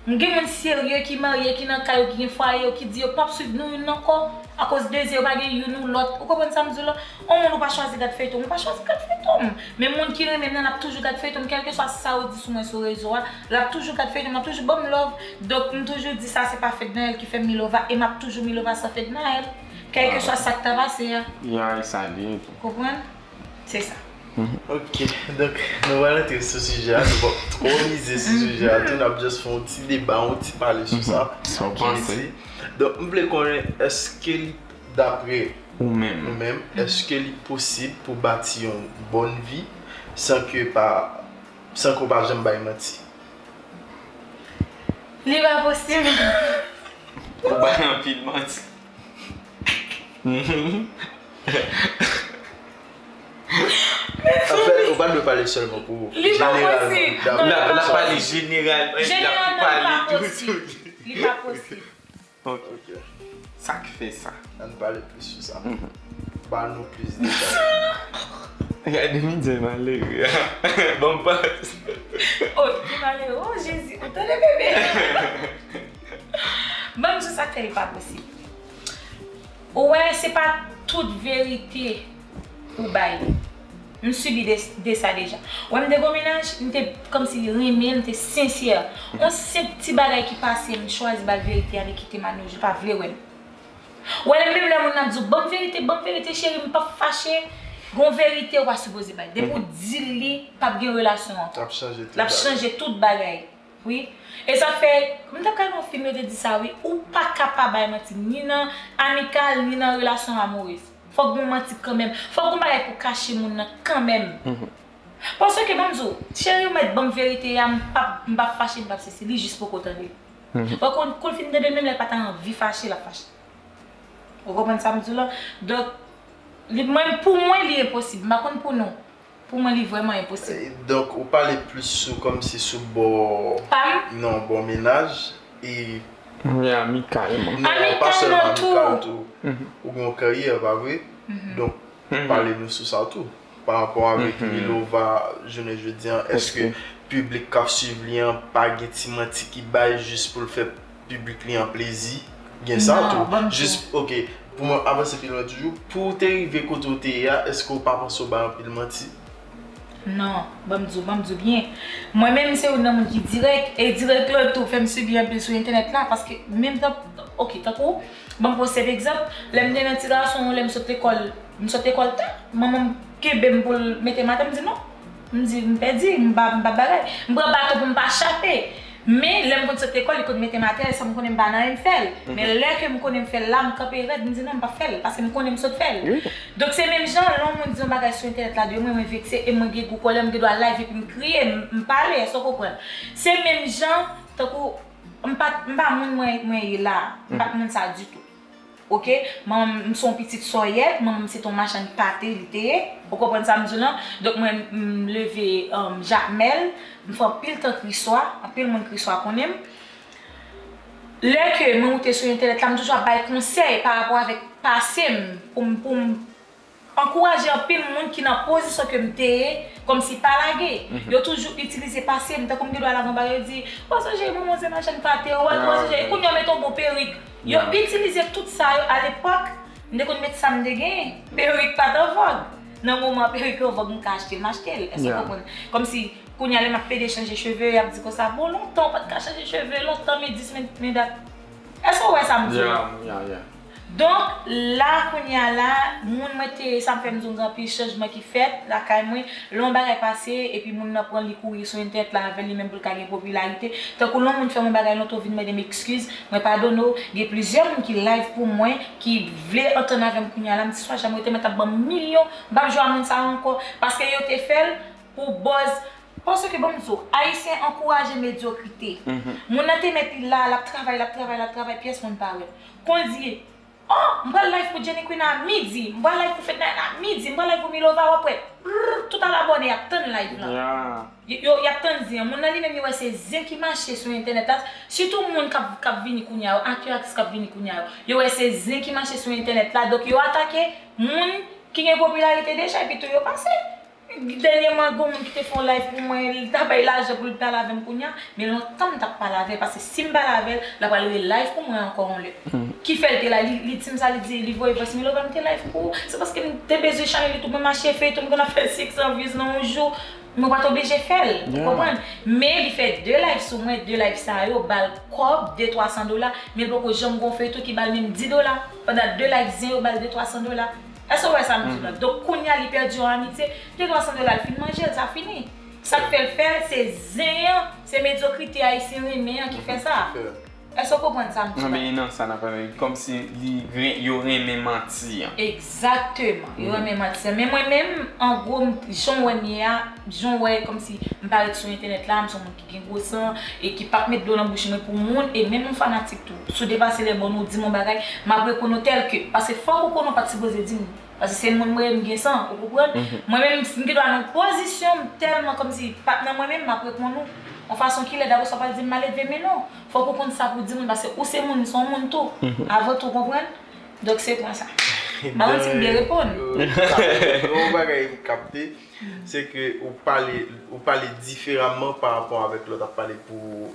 M gen moun serye ki marye, ki nan kay yo, ki gen fwaye yo, ki di yo p ap swiv nou youn ankò. Akoz de zen yo pa gen youn ou lòt. Ou konprann sa m di w la? On moun ou pa chwazi gad feyton, ou pa chwazi gad feyton. Men moun ki renmen m nan, l ap toujou gad feyton, kèlkeswa sa yo di sou mwen sou rezo a, l ap toujou gad feyton, l ap toujou ban m love. Donk, m toujou di sa, se pa Fednaelle ki fè m Milova, e m ap toujou Milova san Fednaelle, kèlkeswa sa k ta pase a. Ya, e sa li ye tou. Konprann? Se sa. Ok, donk nou pral antre sou sijè a, nou pap twò mize sou sijè a tou, n ap just fè yon ti deba, yon ti pale sou sa. Sa w panse? Donk m vle konnen, èske li, dapre Ou menm. ou menm, èske li posib pou bati yon bòn vi san ke pa, san ke w pa janm bay manti? Li pa posib. Ou bay anpil manti. Anfèt, ou pa dwe pale sèlman pou ou. Li pa posib. Jeneralman, L ap l ap pale dapre jeneralman epi l ap Jeneralman, li pale pa tou. posib. Li pa posib. Ok. Ok. Sa k fè sa? Ann pale plis sou sa. Ba nou plis detay. Gade Midyè malere. Bon, pas. Oh, ki malere. Oh, Jezi. Ou tande, bebe? Ban m di w sa k fè li pa posib. Ou wè, se pa tout verite ou bay. M sibi de, de sa deja. Ou wè, m te gon mennaj, m te kòmsi renmen l, m te sensè. Yon senp ti bagay ki pase, m chwazi ba l verite a, li kite m, a nou jou, pa vle wè m. Ou wè, menm lè moun nan ap di w, ban m verite, ban m verite, cheri, m p ap fache. Gon verite ou pa sipoze bay. Depi w di l li, p ap gen relasyon ankò. L ap chanje tout L ap bagay. Chanje tout bagay. Wi. E sa fè, m t ap gade yon fim, yo te di sa, wi. Ou pa ka pa bay manti, ni nan amikal, ni nan relasyon amourez. Fòk gon manti kanmenm. Fòk gon bagay pou kache moun nan kanmenm. Paske, ban m di w, cheri, ou mèt ban m verite a, m p ap, m p ap fache, m p ap sesi. Li jis poko tande. Ou konn, kou l fin tande, menm lè l pa ta anvi fache, l ap fache. Ou konprann sa m di w la? Donk, li, mwen, pou mwen, li enposib. M pa konn pou nou. Pou mwen, li vrèman enposib. E, donk, ou pale plis sou, kòmsi sou bò, Pa m? Non, bò mennaj, e Wi, amikalman. Non, pa Amikalman sèlman tou. Amikal tou. Ou gen yon karyè, pa vre? Donk, pale nou sou sa tou. Pa rapò avèk Milova, jounen jodi an, èske piblik k ap swiv li an pa gen ti manti ki bay jis pou l fè piblik li an plezi? Gen sa Non, tou. ban m di Jis, ok, pou mwen avanse pi lwen toujou, pou w te rive kote w te ye a, èske w pa panse w bay anpil manti? Non, ban m di w, ban m di w byen. Mwen menm, se youn nan moun ki dirèk, e dirèk lan tou fè m sibi anpil sou entènèt la, paske menm tan, ok, tankou, ban m pran sèt egzanp, lè m te nan ti gason, lè m sot lekòl, m sot lekòl ta, manman m kenbe m pou l mete m atè, m di non. M di, m pèdi, m pa, m pa bagay. M pran baton pou m pa chape. Men, lè m konn sot lekòl, li konn mete m atè, san m konnen m pa nan anyen m fè l. Men lè ke m konnen m fè l la, m kanpe rèd, m di non, m p ap fè l, paske m konnen m sot fè l. Donk, se menm jan, lè yon moun di yon bagay sou entènèt la de mwen, mwen vekse, e mwen gen gou kòlè, m gen dwa live epi m kriye, m, m pale, èske w konprann? Se menm jan, tankou, m pa, m pa moun mwen, mwen ye la, m pa t moun sa ditou. Ok, manman m se yon pitit Sòyèt, manman m se t yon machann pate li te ye. Ou konprann sa m di w lan? Donk mwen, m leve, um, Jakmèl, m fè anpil tan Kriswa, anpil moun Kriswa konnen m. Lè ke mwen moute sou entènèt la, m toujou ap bay konsèy pa rapò avèk pase m, pou m, pou m ankouraje anpil moun ki nan pozisyon ke m te ye, kòmsi pa lage. Yo toujou itilize pase m, tankou m gen dwa lage yon bagay, yo di, w sonje manman w se machann pate, w sonje, kounye a w mete yon bon perik. Yo itilize tout sa yo, alepòk, m te konn met sa m te genyen, perik pa t an vòg. Nan moman perik yo vòg, m ka achte, m achte l, èske w konprann? Kòmsi, kounye a lè m ap pede chanje cheve, y ap di konsa, bon, lontan w pa t ka chanje cheve, lontan, men dis, men, men dat. Èske w wè sa m di w la? Donk, la, kounye a la, moun mwen te ye, sa m fè m di w gen anpil chanjman ki fèt lakay mwen. Lè yon bagay pase, epi moun nan pran li kouri sou entènèt la avè l, li menm pou l ka gen popilarite. Tankou lè yon moun fè m yon bagay lontan, w vin mande m ekskiz, mwen padone w. Gen plizyè moun ki live pou mwen, ki vle antann avè m kounye a la, m di swa jamè yo te mèt ap ban m milyon, m p ap jwe a moun sa yo ankò, paske yo te fè l pou buzz. Paske ban m di w, Ayisyen ankouraje medyokrite. Moun nan te mèt li la, l ap travay, l ap travay, l ap travay, pyès moun pa wè l. Kondye, oh, m pral live pou Jenny Queen a midi, m pral live pou Fednaelle a midi, m pral live pou Milova, w ap wè, brrr, tout al abòne, y ap tann live lan. Yo, yo, y ap tann zen an. Moun nan li menm, yo wè se zen ki mache sou entènèt la. Sitou moun k ap, k ap vini kounye a yo, aktè, aktris k ap vini kounye a yo. Yo wè se zen ki mache sou entènèt la, donk yo atake moun ki gen popilarite deja, epi tou yo pase. Dènyèman, gen yon moun ki te fè yon live pou mwen, li ta bay lajan pou l pale avè m kounye a, men lontan m t ap pale avè l, paske si m pale avè l, l ap pral re live pou mwen ankò yon lè. Ki fè l te la, li, li di m sa, li di, li voye voice, Milova, m te live pou ou, se paske m te bezwen chanèl YouTube mwen mache, feyton m konn ap fè senk san views nan yon jou, mwen pa t oblije fè l, ou konprann? Men li fè de live sou mwen, de live sa yo ba l kòb, de twa san dola, men l poko janm gon feyton ki ba l menm dis dola, pandan de live zen yo ba l de twa san dola. Èske w wè sa m di w la? Donk, kounye a, li pèdi yon amitye, li gen dwa sanble l al fin manje l, sa fini. Sa k fè l fè l, se zen an, se medyokrite ayisyen renmen an ki fè sa. Èske w konprann sa m di w la? Nan sa n ap pale, kòmsi li ren- yo renmen manti an. Egzakteman. Yo renmen manti an. Men mwen menm, an gwo, m- jan w wè m ye a, jan w wè kòmsi m parèt sou entènèt la, m se yon moun ki gen gwo san e ki p ap met dlo nan bouch mwen pou moun, e menm yon fanatik tou. Si w depase lè bòn ou di m yon bagay, m ap reponn ou tèl ke. Paske fòk ou konnen w pa t sipoze di m. Paske se moun mwen ye, m gen san, ou konprann? Mwen menm, si m gen dwa nan yon pozisyon, m tèlman kòmsi patnè mwen menm, m ap reponn ou yon fason ki lèd, apre sa w pral di m maledve, men non. Fòk ou konn sa pou w di moun, paske ou se moun, m se yon moun tou. Avan tou, konprann? Donk se pwen sa. M pa manti, m byen reponn. Yon bagay m kapte, se ke ou pale, ou pale diferaman pa rapò avèk lè w t ap pale pou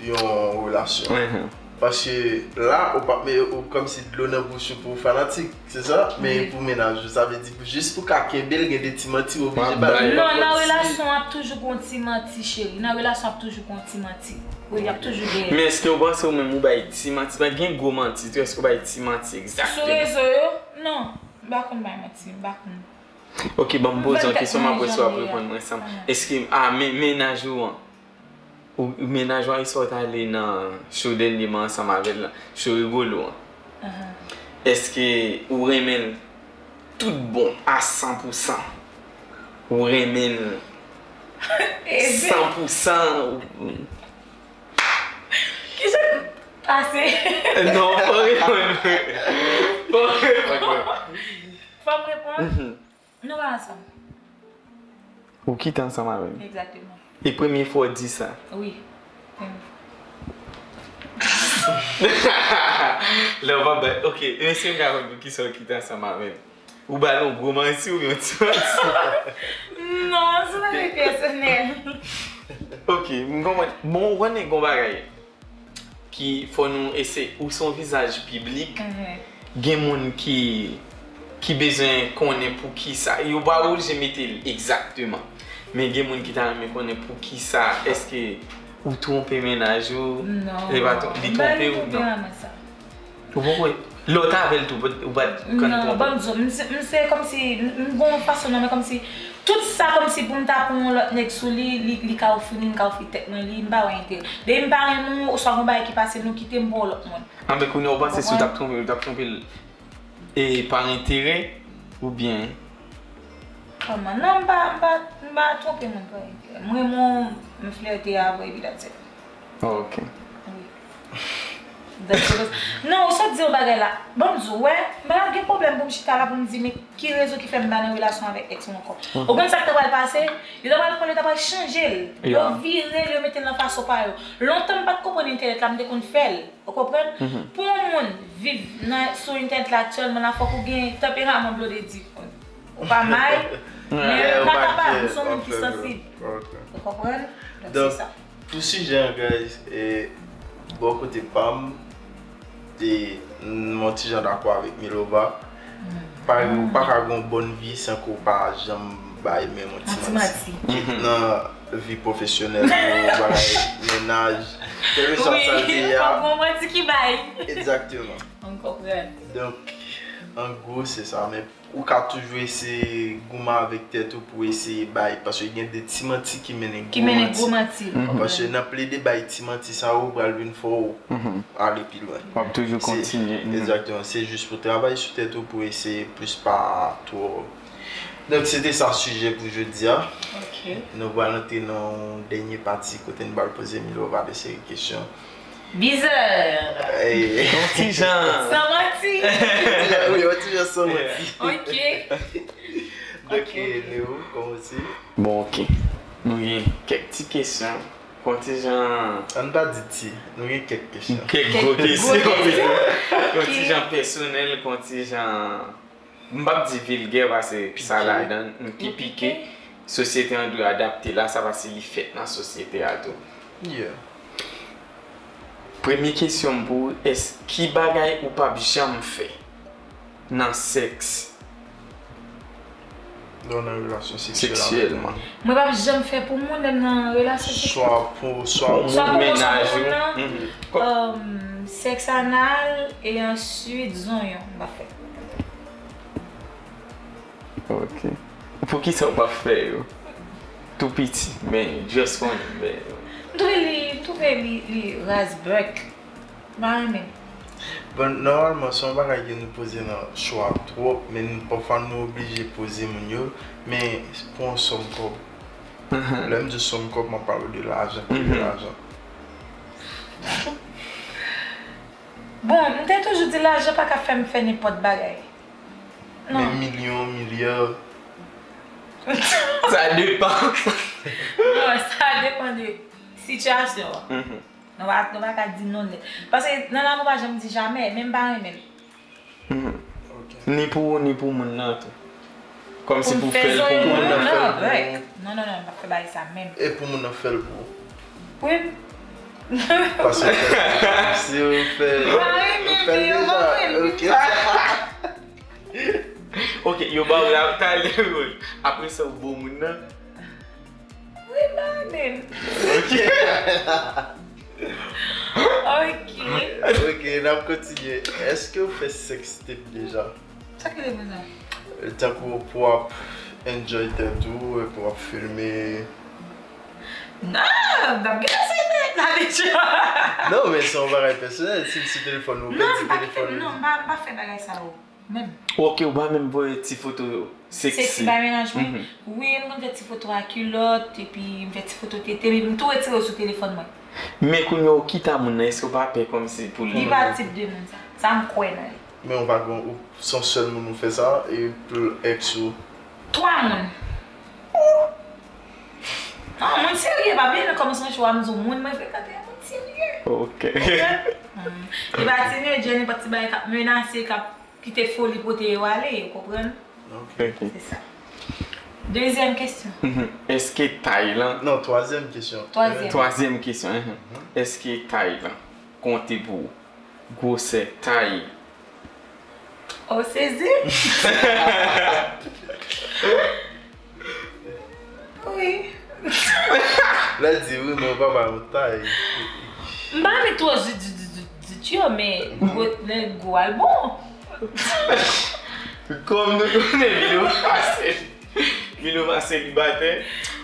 yon relasyon. Paske la, ou p ap met ou kòmsi dlo nan bouch ou pou fanatik, se sa? Men pou mennaj ou, sa vle di pou jis pou ka kenbe l, gen de ti manti ou oblije ba l. Non, nan relasyon ap toujou gon ti manti, cheri. Nan relasyon ap toujou gon ti manti. Wi, y ap toujou genyen. Men èske w panse ou menm ou bay ti manti? Paske gen gwo manti tou, èske w bay ti manti egzakteman? Sou rezo yo? Non. M pa konn bay manti, m pa konn. Ok, ban m poze yon kesyon, m ap wè si w ap reponn mwen san. Èske, a, men, mennaj ou an, ou, mennaj ou an, sa w t ale nan show dènyèman ansanm avè l lan, show Rigolo an. Èske ou renmen l tout bon, a san pou san? Ou renmen l san pou san? Kisa k pase? Non, pa reponn. Pa reponn. Fò m reponn? Nou pa ansanm. Ou kite ansanm avè l? Egzakteman. E premye fwa w di sa? Wi. Premye fwa. Lè w pa bay. Ok, men si m ka konn poukisa w kite ansanm avè l? Ou ba l yon gwo manti oubyen yon ti manti? Non, se pa de pèsonèl. Ok, m konprann. Bon, ou konnen gon bagay ki fò nou eseye, ou se yon vizaj piblik, gen moun ki ki bezwen konnen poukisa, yo pa oblije mete l egzakteman, men gen moun ki ta renmen konnen poukisa, èske ou twonpe mennaj ou? Non. Li twonpe ou? Non. Ou poko, lè w t avè l tou, ou pa t konn twonpe? Non, ban m di w, m se, m se kòmsi, m gon yon fason nan men kòmsi, tout sa kòmsi pou m ta pran yon lòt nèg sou li, li, li ka ofri li, m ka ofri tèt mwen li, m pa wè enterè. Depi m pa renmen w, oswa gon bagay ki pase nou kite, m pran yon lòt moun. Anben kounye a ou panse si w t ap twonpe l, ou t ap twonpe l e pa enterè oubyen? Kòman? Non, m pa, m pa, m pa twonpe moun pa enterè. M renmen w, m flète avè w, epi that's it. Ok. Non, ou sot di yon bagay la. Ban m di w, wè, m pa gen pwoblèm pou m chita la pou m di men ki rezon ki fè m pa nan relasyon avèk èks mwen ankò. Ou konn sa k ta pral pase? Yo ta pral pran l, yo ta pral chanje l. Yo vire l, yo mete l nan fason pa yo. Lontan m pa t konprann entènèt la, m te konn fè l. Ou konprann? Pou yon moun viv nan, sou entènèt la aktyèlman la, fòk ou gen tanperaman blodedi. Ou pa may, men ou pa kapab, ou se yon moun ki sansib. Ou konprann? Donk, se sa. Pou sijè an, guys, e, bò kote pa m, e, m yon ti jan dakò avèk Milova. Pa, ou pa ka gen yon bòn vi san ke w pa janm bay menm yon ti manti. Kit nan vi pwofesyonèl ou, bagay, mennaj, kèlkeswa sa l te ye a. Fòk gon manti ki bay. Egzakteman. M konprann. Donk, an gwo, se sa. Men ou ka toujou eseye goumen avèk tèt ou pou eseye bay. Paske gen de ti manti ki mennen gwo manti. Paske nan plede bay ti manti sa yo, ou pral vin fè w ale pi lwen. W ap toujou kontinye. Egzakteman. Se jis pou travay sou tèt ou pou eseye plis pa twò. Donk, se te sa sijè pou jodi a. Nou pral antre nan yon dènye pati kote n pral poze Milova de seri kesyon. Bizarre. Yon ti jan. San manti. Wi, yon ti jan san manti. Ok. Donk, Leo, kòmanse. Bon, ok. Nou gen kèk ti kesyon. Yon ti jan. Ann pa di ti. Nou gen kèk kesyon. Kèk gwo kesyon. Yon ti jan pèsonèl, yon ti jan. M p ap di vilgè paske sa ladan ki pike. Sosyete an dwe adapte l a sa paske li fèt nan sosyete a tou. Premye kesyon m pou ou, èske ki bagay ou p ap janm fè nan sèks? Lè w nan relasyon seksyèl avèk moun. Mwen p ap janm fè pou moun lè m nan relasyon seksyèl. Swa pou, swa pou moun, swa pou mennaj ou. Sèks anal e answit zonyon m p ap fè. Ok. Poukisa w pa fè yo? Tou piti, men just konnen, men. M twouve li, m twouve li, li raz bèk. M pa renmen. Bon, nòmalman, se yon bagay ke nou poze nan cho a twòp, men nou, pafwa nou oblije poze moun yo, men pou yon sòm kòb. Lè m di sòm kòb, m ap pale de lajan, ki de lajan. Bon, m te toujou di lajan pa ka fè m fè nenpòt bagay. Men milyon, milya. Sa depan. Non, sa depan de sitiyasyon an. Nou pa, nou pa ka di non nèt. Paske nan lanmou pa janm di jamè, men m pa renmen l. Ni pou ou, ni pou moun nan tou. Kòmsi pou fè l pou moun nan. Non, non, non, non, m pa fè bagay sa menm. E pou moun nan fè l pou ou. Wi. Paske si ou fè Pa renmen fè l li, yo deja. pa renmen. Ok. Ok, yo ba ou la talè. Apre sa, ou bon moun nan. Wi, m pa renmen. Ok. Ok. Ok, n ap kontinye. Èske ou fè sextape deja? Sa ki te konsa? Tankou pou w ap enjoy tèt ou, pou w ap filme. Non, m t ap gen se nèt la deja. Non, men se yon bagay pèsonèl. Si l sou telefòn ou, Non, pèdi m pa kite, telefòn non, ou. M pa, m pa fè bagay sa yo. Menm. Ok, ou pa menm voye ti foto Seksi seksi. Bay Menaj mwen. Wi, m konn fè ti foto a kilòt, epi m fè ti foto tete, epi m tou retire yo sou telefòn mwen. Men kounye a ou kite a moun nan, èske ou pa pè kòmsi pou li? Li pa tip de moun sa. Sa m kwè nan li. Men ou pa gen, ou se yon sèl moun ou fè sa, e pou ex ou? Twa moun. Non, moun serye, pa bliye nan kòmansman cho a, m di w moun mwen frekante, moun serye. Ok. Li pa teenager, nenpòt ti bagay k ap menase, k ap kite foli pote yo ale, ou konprann? Ok. Ok. Se sa. Dezyèm kesyon. Mhm. Èske tay lan? Non, twazyèm kesyon. Twazyèm. Twazyèm kesyon. Mhm. Èske tay lan konte pou ou? Gwosè, tay. Ou sezi? Wi. Lè di wi, men ou pa ba yon tay. M pa renmen twò zut, zut, zut, zut, zut yo, men gwo, lè gwo al bon. Kòm nou konnen Milo pa se, Milo pa selibatè,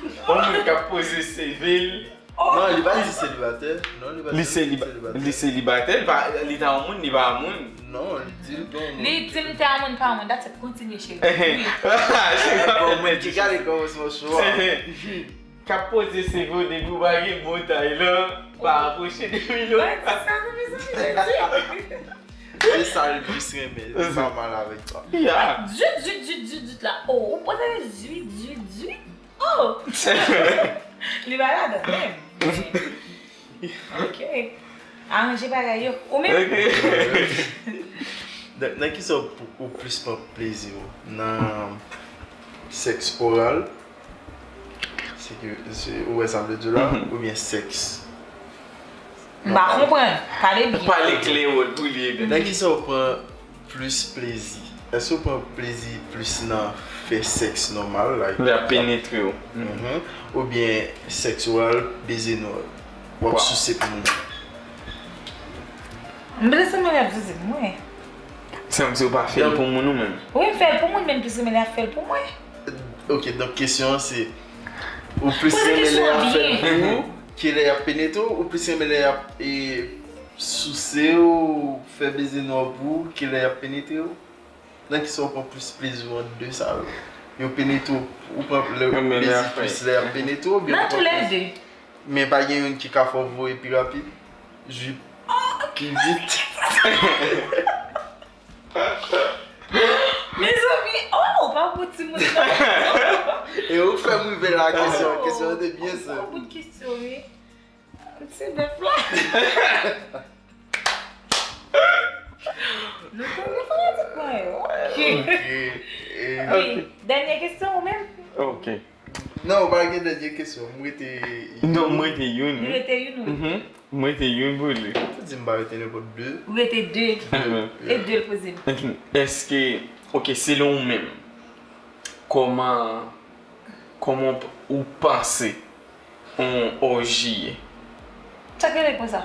yon moun k ap poze seve l. Non, li pa di selibatè. Non, li pa Li di seliba- selibatè. Li selibatè, li pa, li ta yon moun, li pa yon moun. Non, li di l pa yon moun. Li di m te a moun pa moun, that's it, kontinye cheri. Ehe. Wi. Bon, mwen ki gade kòmansman cho a. K ap poze seve w depi w pa gen bon tay lan, pa apwoche de Milo. Mwen di sa, non, mezanmi, mezanmi. Se sa l plis renmen, li pa mal avèk sa. Yeah. Zut, zut, zut, zut, zut la. Oh, ou poze zut, zut, zut. Oh! Li pa ladan menm. Ok. Aranje bagay yo. Ou menm? Ok. Nan, nan kisa ou, ou plis pran plezi ou? Nan sèks oral, se ke, se, ou wè sa m vle di la, oubyen sèks? M pa konprann. Pale byen. Pale klè wòl pou li ebyen. Nan kisa ou pran plis plezi? Èske ou pran plezi plis nan fè sèks nòmal, like, Li ap penetre w. Mhm. Oubyen sèks oral, beze nou, w ap souse pou moun? M plis renmen lè ap souse pou mwen. Se kòmsi ou pa fè l pou moun ou menm. Wi, m fè l pou moun, men m plis renmen lè ap fè l pou mwen. Ok, donk kesyon an se, ou plis Poze renmen lè kesyon y an ap fè l byen. Pou ou, ke lè y ap penetre w, ou plis renmen lè y ap, e, souse w, fè beze nou pou ou, ke lè y ap penetre w? Nan kisa ou pran plis plezi w ant de sa yo? Yo penetre w, ou pran lè Yo mennen plezi afè. Plis lè y ap penetre w oubyen Nan ou pran tou lè plezi? De. Men pa gen youn ki ka fè w voye pi rapid? Jip. Pi vit. Mezanmi, oh, ou pa pou timoun nan. E ou fè m rive la kesyon, kesyon an te byen senp. Ou bout kesyon, wi. Se bèf la. Nou tande fanatik mwen yo. Ok. Ok. E, Wi, dènye kesyon ou menm? Ok. Non, ou pa gen dènye kesyon. M rete. Non, mwen te youn. Li rete youn wi. Mhm. Mwen te youn pou li. Ou di m pa rete nenpòt de. Ou rete de. Mhm. E de l poze m. Èske, ok, selon ou menm, kòman, kòman ou panse yon òji ye? Sa k rele konsa?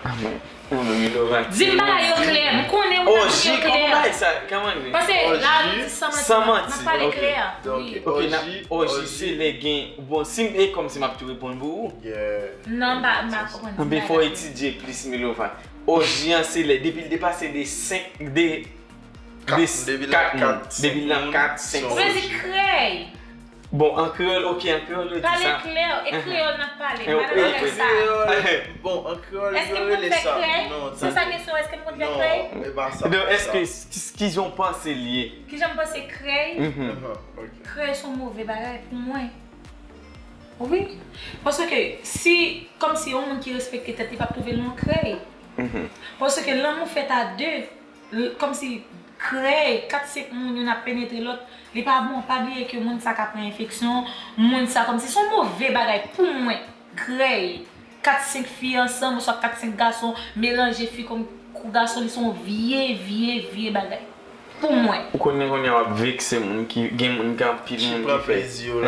Ah, men, non, men Milova. Di m bagay yo klè, m konnen ou ka di yo klè. Kòman bagay sa, kòman li? Paske la, nou di san manti, n ap pale klè. Wi. Ok, n ap, òji se lè gen, bon, si m, e kòmsi m ap tou reponn pou ou. Non, m pa, m pa konprann. Anben, fò etidye plis Milova. Òji an se lè, depi l depase de senk, de, de kat moun, depi l nan kat, senk moun. Ou vle di krèy. Bon, an kreyòl, ok, an kreyòl yo di sa. Pale klè, e kreyòl n ap pale, m pa nan bagay sa. Bon, an kreyòl yo rele sa. Èske m konn fè krèy? Se sa kesyon, èske m konn fè krèy? Non, e pa sa. Non, èske, ki, ki jan w panse l ye? Ki jan m panse krèy? Krèy se yon move bagay pou mwen. Wi. Paske si, kòmsi yon moun ki respekte tèt li p ap twouve l nan krèy. Paske lanmou fèt a de. L-, kòmsi krèy, kat senk moun, youn ap penetre lòt, li pa bon. Pa bliye ke moun sa ka pran enfeksyon, moun sa kòmsi se yon move bagay pou mwen. Krèy, kat senk fi ansanm, oswa kat senk gason, melanje fi kòm kou gason, li se yon vye, vye, vye bagay. Pou mwen. Ou konnen kounye a w ap vekse moun ki, gen moun ki anpil moun ki fè.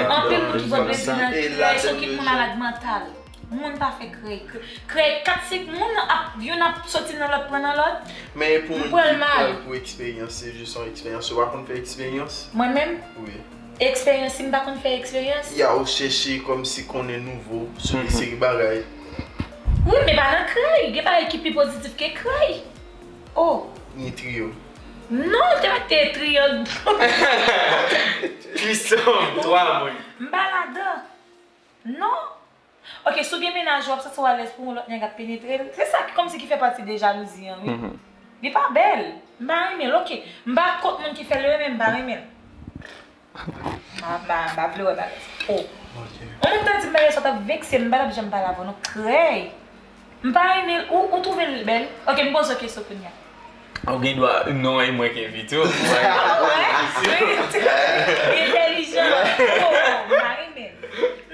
Anpil moun ki pran plezi nan krèy, se yon kit moun malad mantal. Moun pa fè krèy. Krèy, krèy kat senk moun ap, youn ap soti nan lòt, pran nan lòt. Men pou moun ki pran l pou eksperyans, se jis yon eksperyans. Ou pa konn fè eksperyans? Mwen menm? Wi. Eksperyans, si m pa konn fè eksperyans? Ya, ou chèche kòmsi konnen nouvo sou de seri bagay. Wi, men pa nan krèy. Gen bagay ki pi pozitif ke krèy. Oh. Ni triyo. Non, te mete triyang. Trisòm, twa moun. M pa ladan. Non. Ok, si w gen mennaj ou, w ap santi w alèz pou yon lòt nèg ap penetre l. Se sa ki kòmsi ki fè pati de jalouzi an, wi. Li pa bèl. M pa renmen l, ok. M pa kont moun ki fè l, men m pa renmen l. M pa, m pa, m pa vle wè bagay sa. Oh. Yon moun ta di m bagay sa, w t ap vekse m, m pa t ap janm pale avè w non. Krèy. M pa renmen l. Ou, ou twouve l bèl? Ok, m poze w kesyon kounye a. Ou gen dwa, non, e mwen ki envite w. Ah, w wè? Entèlijan. Oh, m pa renmen l.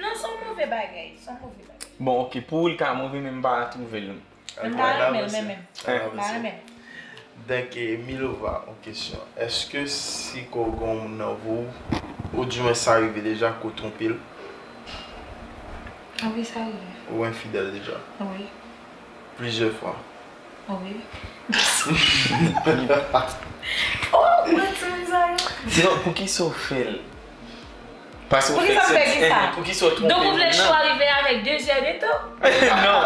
Non, se yon move bagay. Se yon move bagay. Bon, ok, pou ou l ka move, men m pa twouve l. M pa renmen l, men menm. M pa renmen l. Donk, eh, Milova, yon kesyon. Èske si ke w gen yon moun nan vi w, oudimwen sa rive deja ke w twonpe l? Wi, sa rive. Ou enfidèl deja? Wi. Plizyè fwa? Wi. Oh, mwen timoun sa yo. Sinon, poukisa w fè l? Paske ou fè sèt, eh, poukisa w twonpe moun nan? Donk ou vle cho a rive avèk de zè de tan? Non,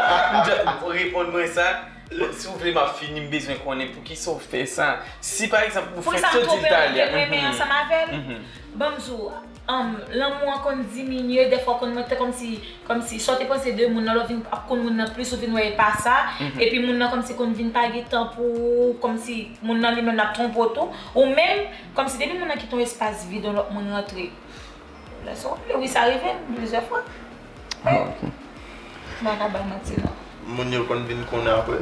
reponn mwen sa. Si w vle m ap fini, m bezwen konnen poukisa w fè sa. Si pa egzanp ou fè sa w di l talè, renmen ansanm avè l, ban m di w, um, lanmou an konn diminye, dèfwa w konn mete kòmsi, kòmsi sa w te panse de moun nan, lè w vin ap konn moun nan plis, ou vin wè e pa sa, epi moun nan kòmsi konn vin pa gen tan pou ou, kòmsi moun nan li menm l ap twonpe w tou, ou menm, kòmsi depi moun nan kite yon espas vid, yon lòt moun rantre. Lè sa w vle, wi, sa rive m plizyè fwa. Ah, ok. M pa ka ba w manti, non. Moun yo konn vin konnen apre?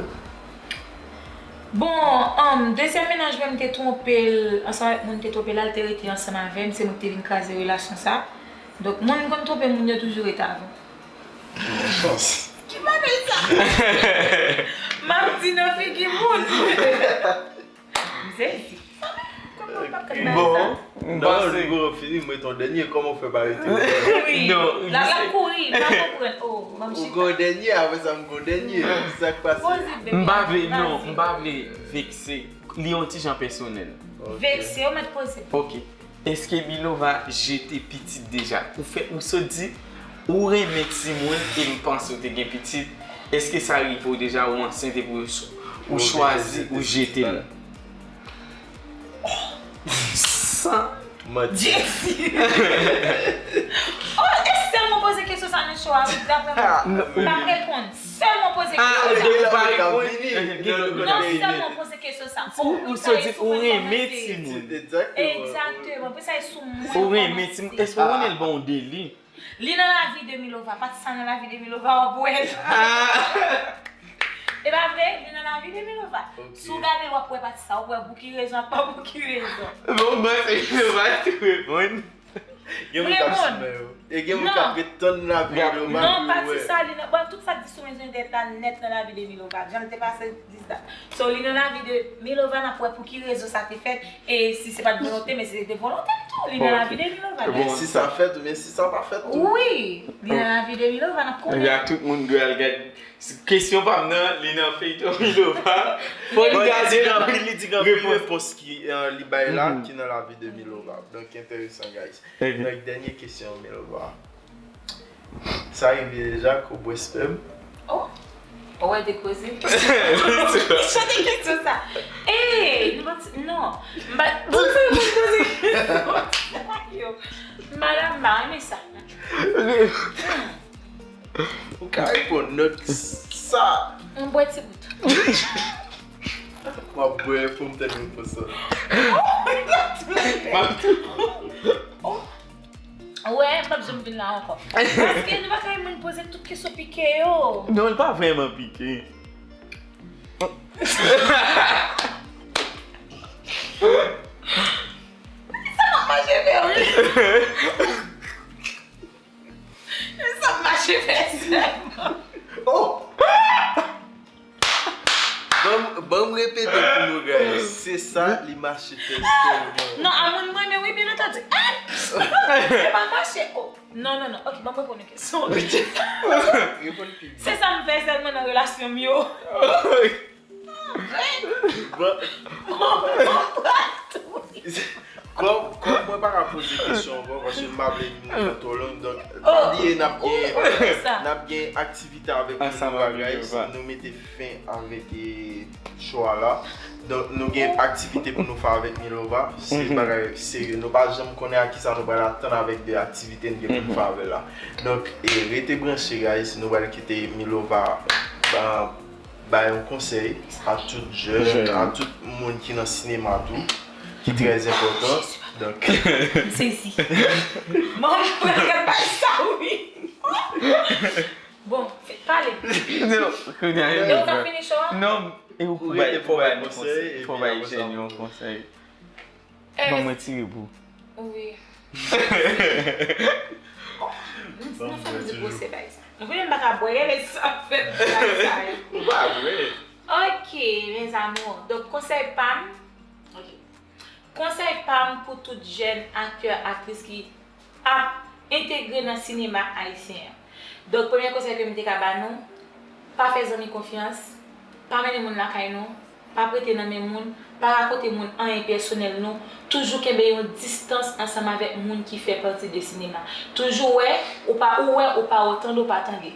Bon, um, dezyèm mennaj mwen, m te twonpe l, ansanm avèk moun m te twonpe l, al te rete ansanm avè m, se mwen ki te vin kraze relasyon sa. Donk, moun konn twonpe moun yo toujou rete avè w. Ki bagay sa? M ap di nan figi moun. M sezi. Bon, m panse. Non, nou fini, m ret yon dènye, kòman w fè pa rete? Wi, la, l ap kouri, l pa konprann. Oh, m ap chita. Ou gen yon dènye, apre sa, m gen yon dènye. Sa k pase? M pa vle, non, m pa vle vekse. Li yon ti jan pèsonèl. Ok. Vekse, ou mèt poze. Ok. Èske Milova jete pitit deja? Ou fè, ou sot di, ou renmen timoun e m panse w te gen pitit. Èske sa rive w deja, ou ansent epi ou ch-, ou chwazi, ou jete l? Oh, san. Manti. Jesi! Oh, e sèlman poze kesyon sa nan cho a, wi, daprè mwen. M ap reponn. Sèlman poze kesyon sa. Ah, ou pa reponn. Non, sèlman poze kesyon sa. Ou, ou sot di, ou renmen timoun. Egzakteman. Pou sa e sou mwen. Ou renmen timoun. Èske ou renmen l ba w deli? Li nan lavi de Milova. Pati sa nan lavi de Milova, w ap wè l. Ah. E pa vre? Li nan lavi de Milova. Ok. Si w gade l, w ap wè pati sa. W ap wè pou ki rezon ak pa pou ki rezon. Bon, mwen se Milova ki reponn. Gen moun k ap simen yo. E gen moun k ap ret tann lavi Milova pou yo wè. Non, pati sa, li nan, bon, tout sa k di sou mezon entènèt la nèt nan lavi de Milova. Jan l te pase di sa. So, li nan lavi de Milova, n ap wè pou ki rezon sa te fèt. E si se pa t volonte, men si se te volonte, Li nan lavi de Milova. Bon, si sa fèt oubyen si sa pa fèt tou. Wi, li nan lavi de Milova, n ap konnen. Ebyen, tout moun dwe al gade. Kesyon pa m nan, li nan feyton Milova. Fò n gade l, li di gen anpil repons ki eh, li bay la ki nan lavi de Milova. Donk, enteresan, guys. Donk, dènye kesyon, Milova. Sa rive deja ke w bwè spèm? Oh! Ou wè de koze? Chante kesyon sa. Ey, nou pa ti, non. M pa, bon, se mwen poze kesyon sa yo. Madanm, m pa renmen sa. Ou ka reponn, donk, sa. M bwè ti bout. W ap bwè fòm tèt mwen konsa. Ou wè, m p ap janm vin la ankò. Paske nou pa ka moun poze tout kesyon pike yo. Non, li pa vrèman pike. Sa m ap mache fè wi. Sa m mache fè sèlman. Oh! Ban m, ban m repete pou nou, guys. Se sa li mache fè sèlman. Non, a moun mwen, men wi, byen antandi. E pa mache, oh. Non, non, non. Ok, ban m reponn yon kesyon. Reponn pi byen. Se sa m fè sèlman nan relasyon m yo. Bon. Kòm, kòm mwen pa ka poze kesyon ankò, paske m pa vle nou fè twò long, donk, pa bliye n ap gen, n ap gen aktivite avèk Milova, guys. Nou mete fen avèk, eh, show a la. Donk, nou gen aktivite pou nou fè avèk Milova. Se bagay serye. Nou pa janm konnen a kisa nou pral atann avèk de aktivite n gen pou n fè avè l la. Donk, eh, rete branche, guys. Nou pral kite Milova, ah, bay yon konsèy a tout jèn, a tout moun ki nan sinema tou, ki trè enpòtan. Donk, m sezi. Manman, mwen gad bay sa, wi. Bon, pale. Non, kounye a, e ou k ap fini show a? Non, e ou pou bay, pou bay nou konsèy, pou bay jèn yo konsèy. Ban mwen ti ribou. Wi. Nou fè m di gwosè bagay sa. Nou konnen m pa ka bwè, gade sa fè bagay sa yo. Ou pa bwè. Ok, mes amours. Donk, konsèy pa m. Ok. Konsèy pa m pou tout jèn aktè, aktris ki ap entegre nan sinema ayisyen an. Donk, premye konsèy ke m te ka ba nou, pa fè zanmi konfyans, pa mennen moun lakay nou, pa prete nan men moun, pa rakonte moun anyen pèsonèl nou, toujou kenbe yon distans ansanm avèk moun ki fè pati de sinema. Toujou wè, ou pa, ou wè, ou pa wè, tande, ou pa tande.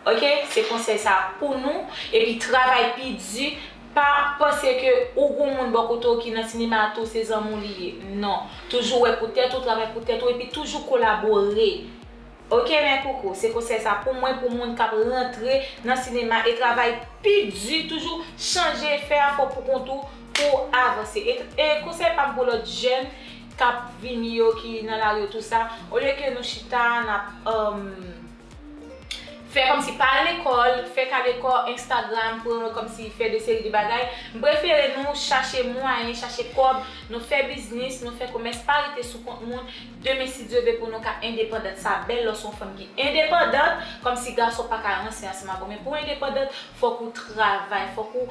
Ok, se konsèy sa pou nou. Epi travay pi di. Pa panse ke ou gon moun bò kote w ki nan sinema a tou se zanmi w li ye. Non. Toujou wè pou tèt ou, travay pou tèt ou, epi toujou kolabore. Ok, mes coucous, se konsèy sa pou mwen, pou moun k ap rantre nan sinema e travay pi di, toujou chanje, fè afè w pou kont ou, pou w avanse. E, e konsèy pa m pou lòt jèn k ap vini yo, ki nan lari yo, tou sa, olye ke nou chita, n ap, um, fè kòmsi pa al lekòl, fè kalekò, Instagram, pran kòmsi fè de seri de bagay. M prefere nou chache mwayen, chache kòb, nou fè biznis, nou fè komès, pa rete sou kont moun. Demen, si Dye vle, pou nou ka endepandant. Sa bèl lè w se yon fanm ki endepandant, kòmsi gason pa ka ranse ansanm avè w. Men pou w endepandant, fòk ou travay, fòk ou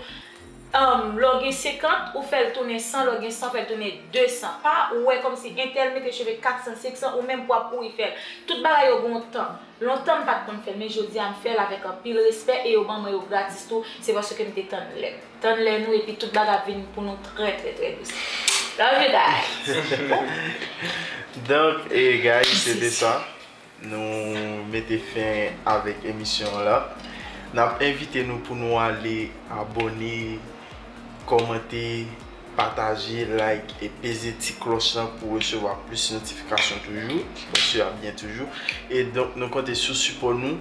Um, lè w gen senkant, ou fè l tounen san, lè w gen san, ou fè l tounen de san. Pa wè kòmsi entèl mete cheve kat san, senk san, ou menm pou w ap kouri fè l. Tout bagay yo gen yon tan. Lontan m pa t konn fè l, men jodi a m fè l avèk anpil respè e yo ban mwen yo gratis tou. Se paske m te tann lè m. Tann lè nou epi tout bagay ap vin pou nou trè, trè, trè dous. Love you guys. Donk, e guys, se te sa. Nou mete fen avèk emisyon an la. N ap envite nou pou nou ale abòne, kòmante, pataje, like e peze ti klòch lan pou resevwa plis notifikasyon toujou. Bonsi ap byen toujou. E donk, nou konte sou sipò nou.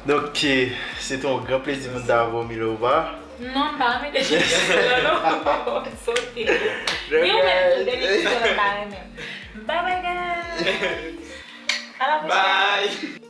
Donk, eh, se te yon gran plezi pou n ta avè w, Milova. Non, m pa renmen dènye kesyon an, non. M sote. Ni ou menm tou, dènye kesyon an, m pa renmen. Bye bye, guys. À la prochaine. Bye.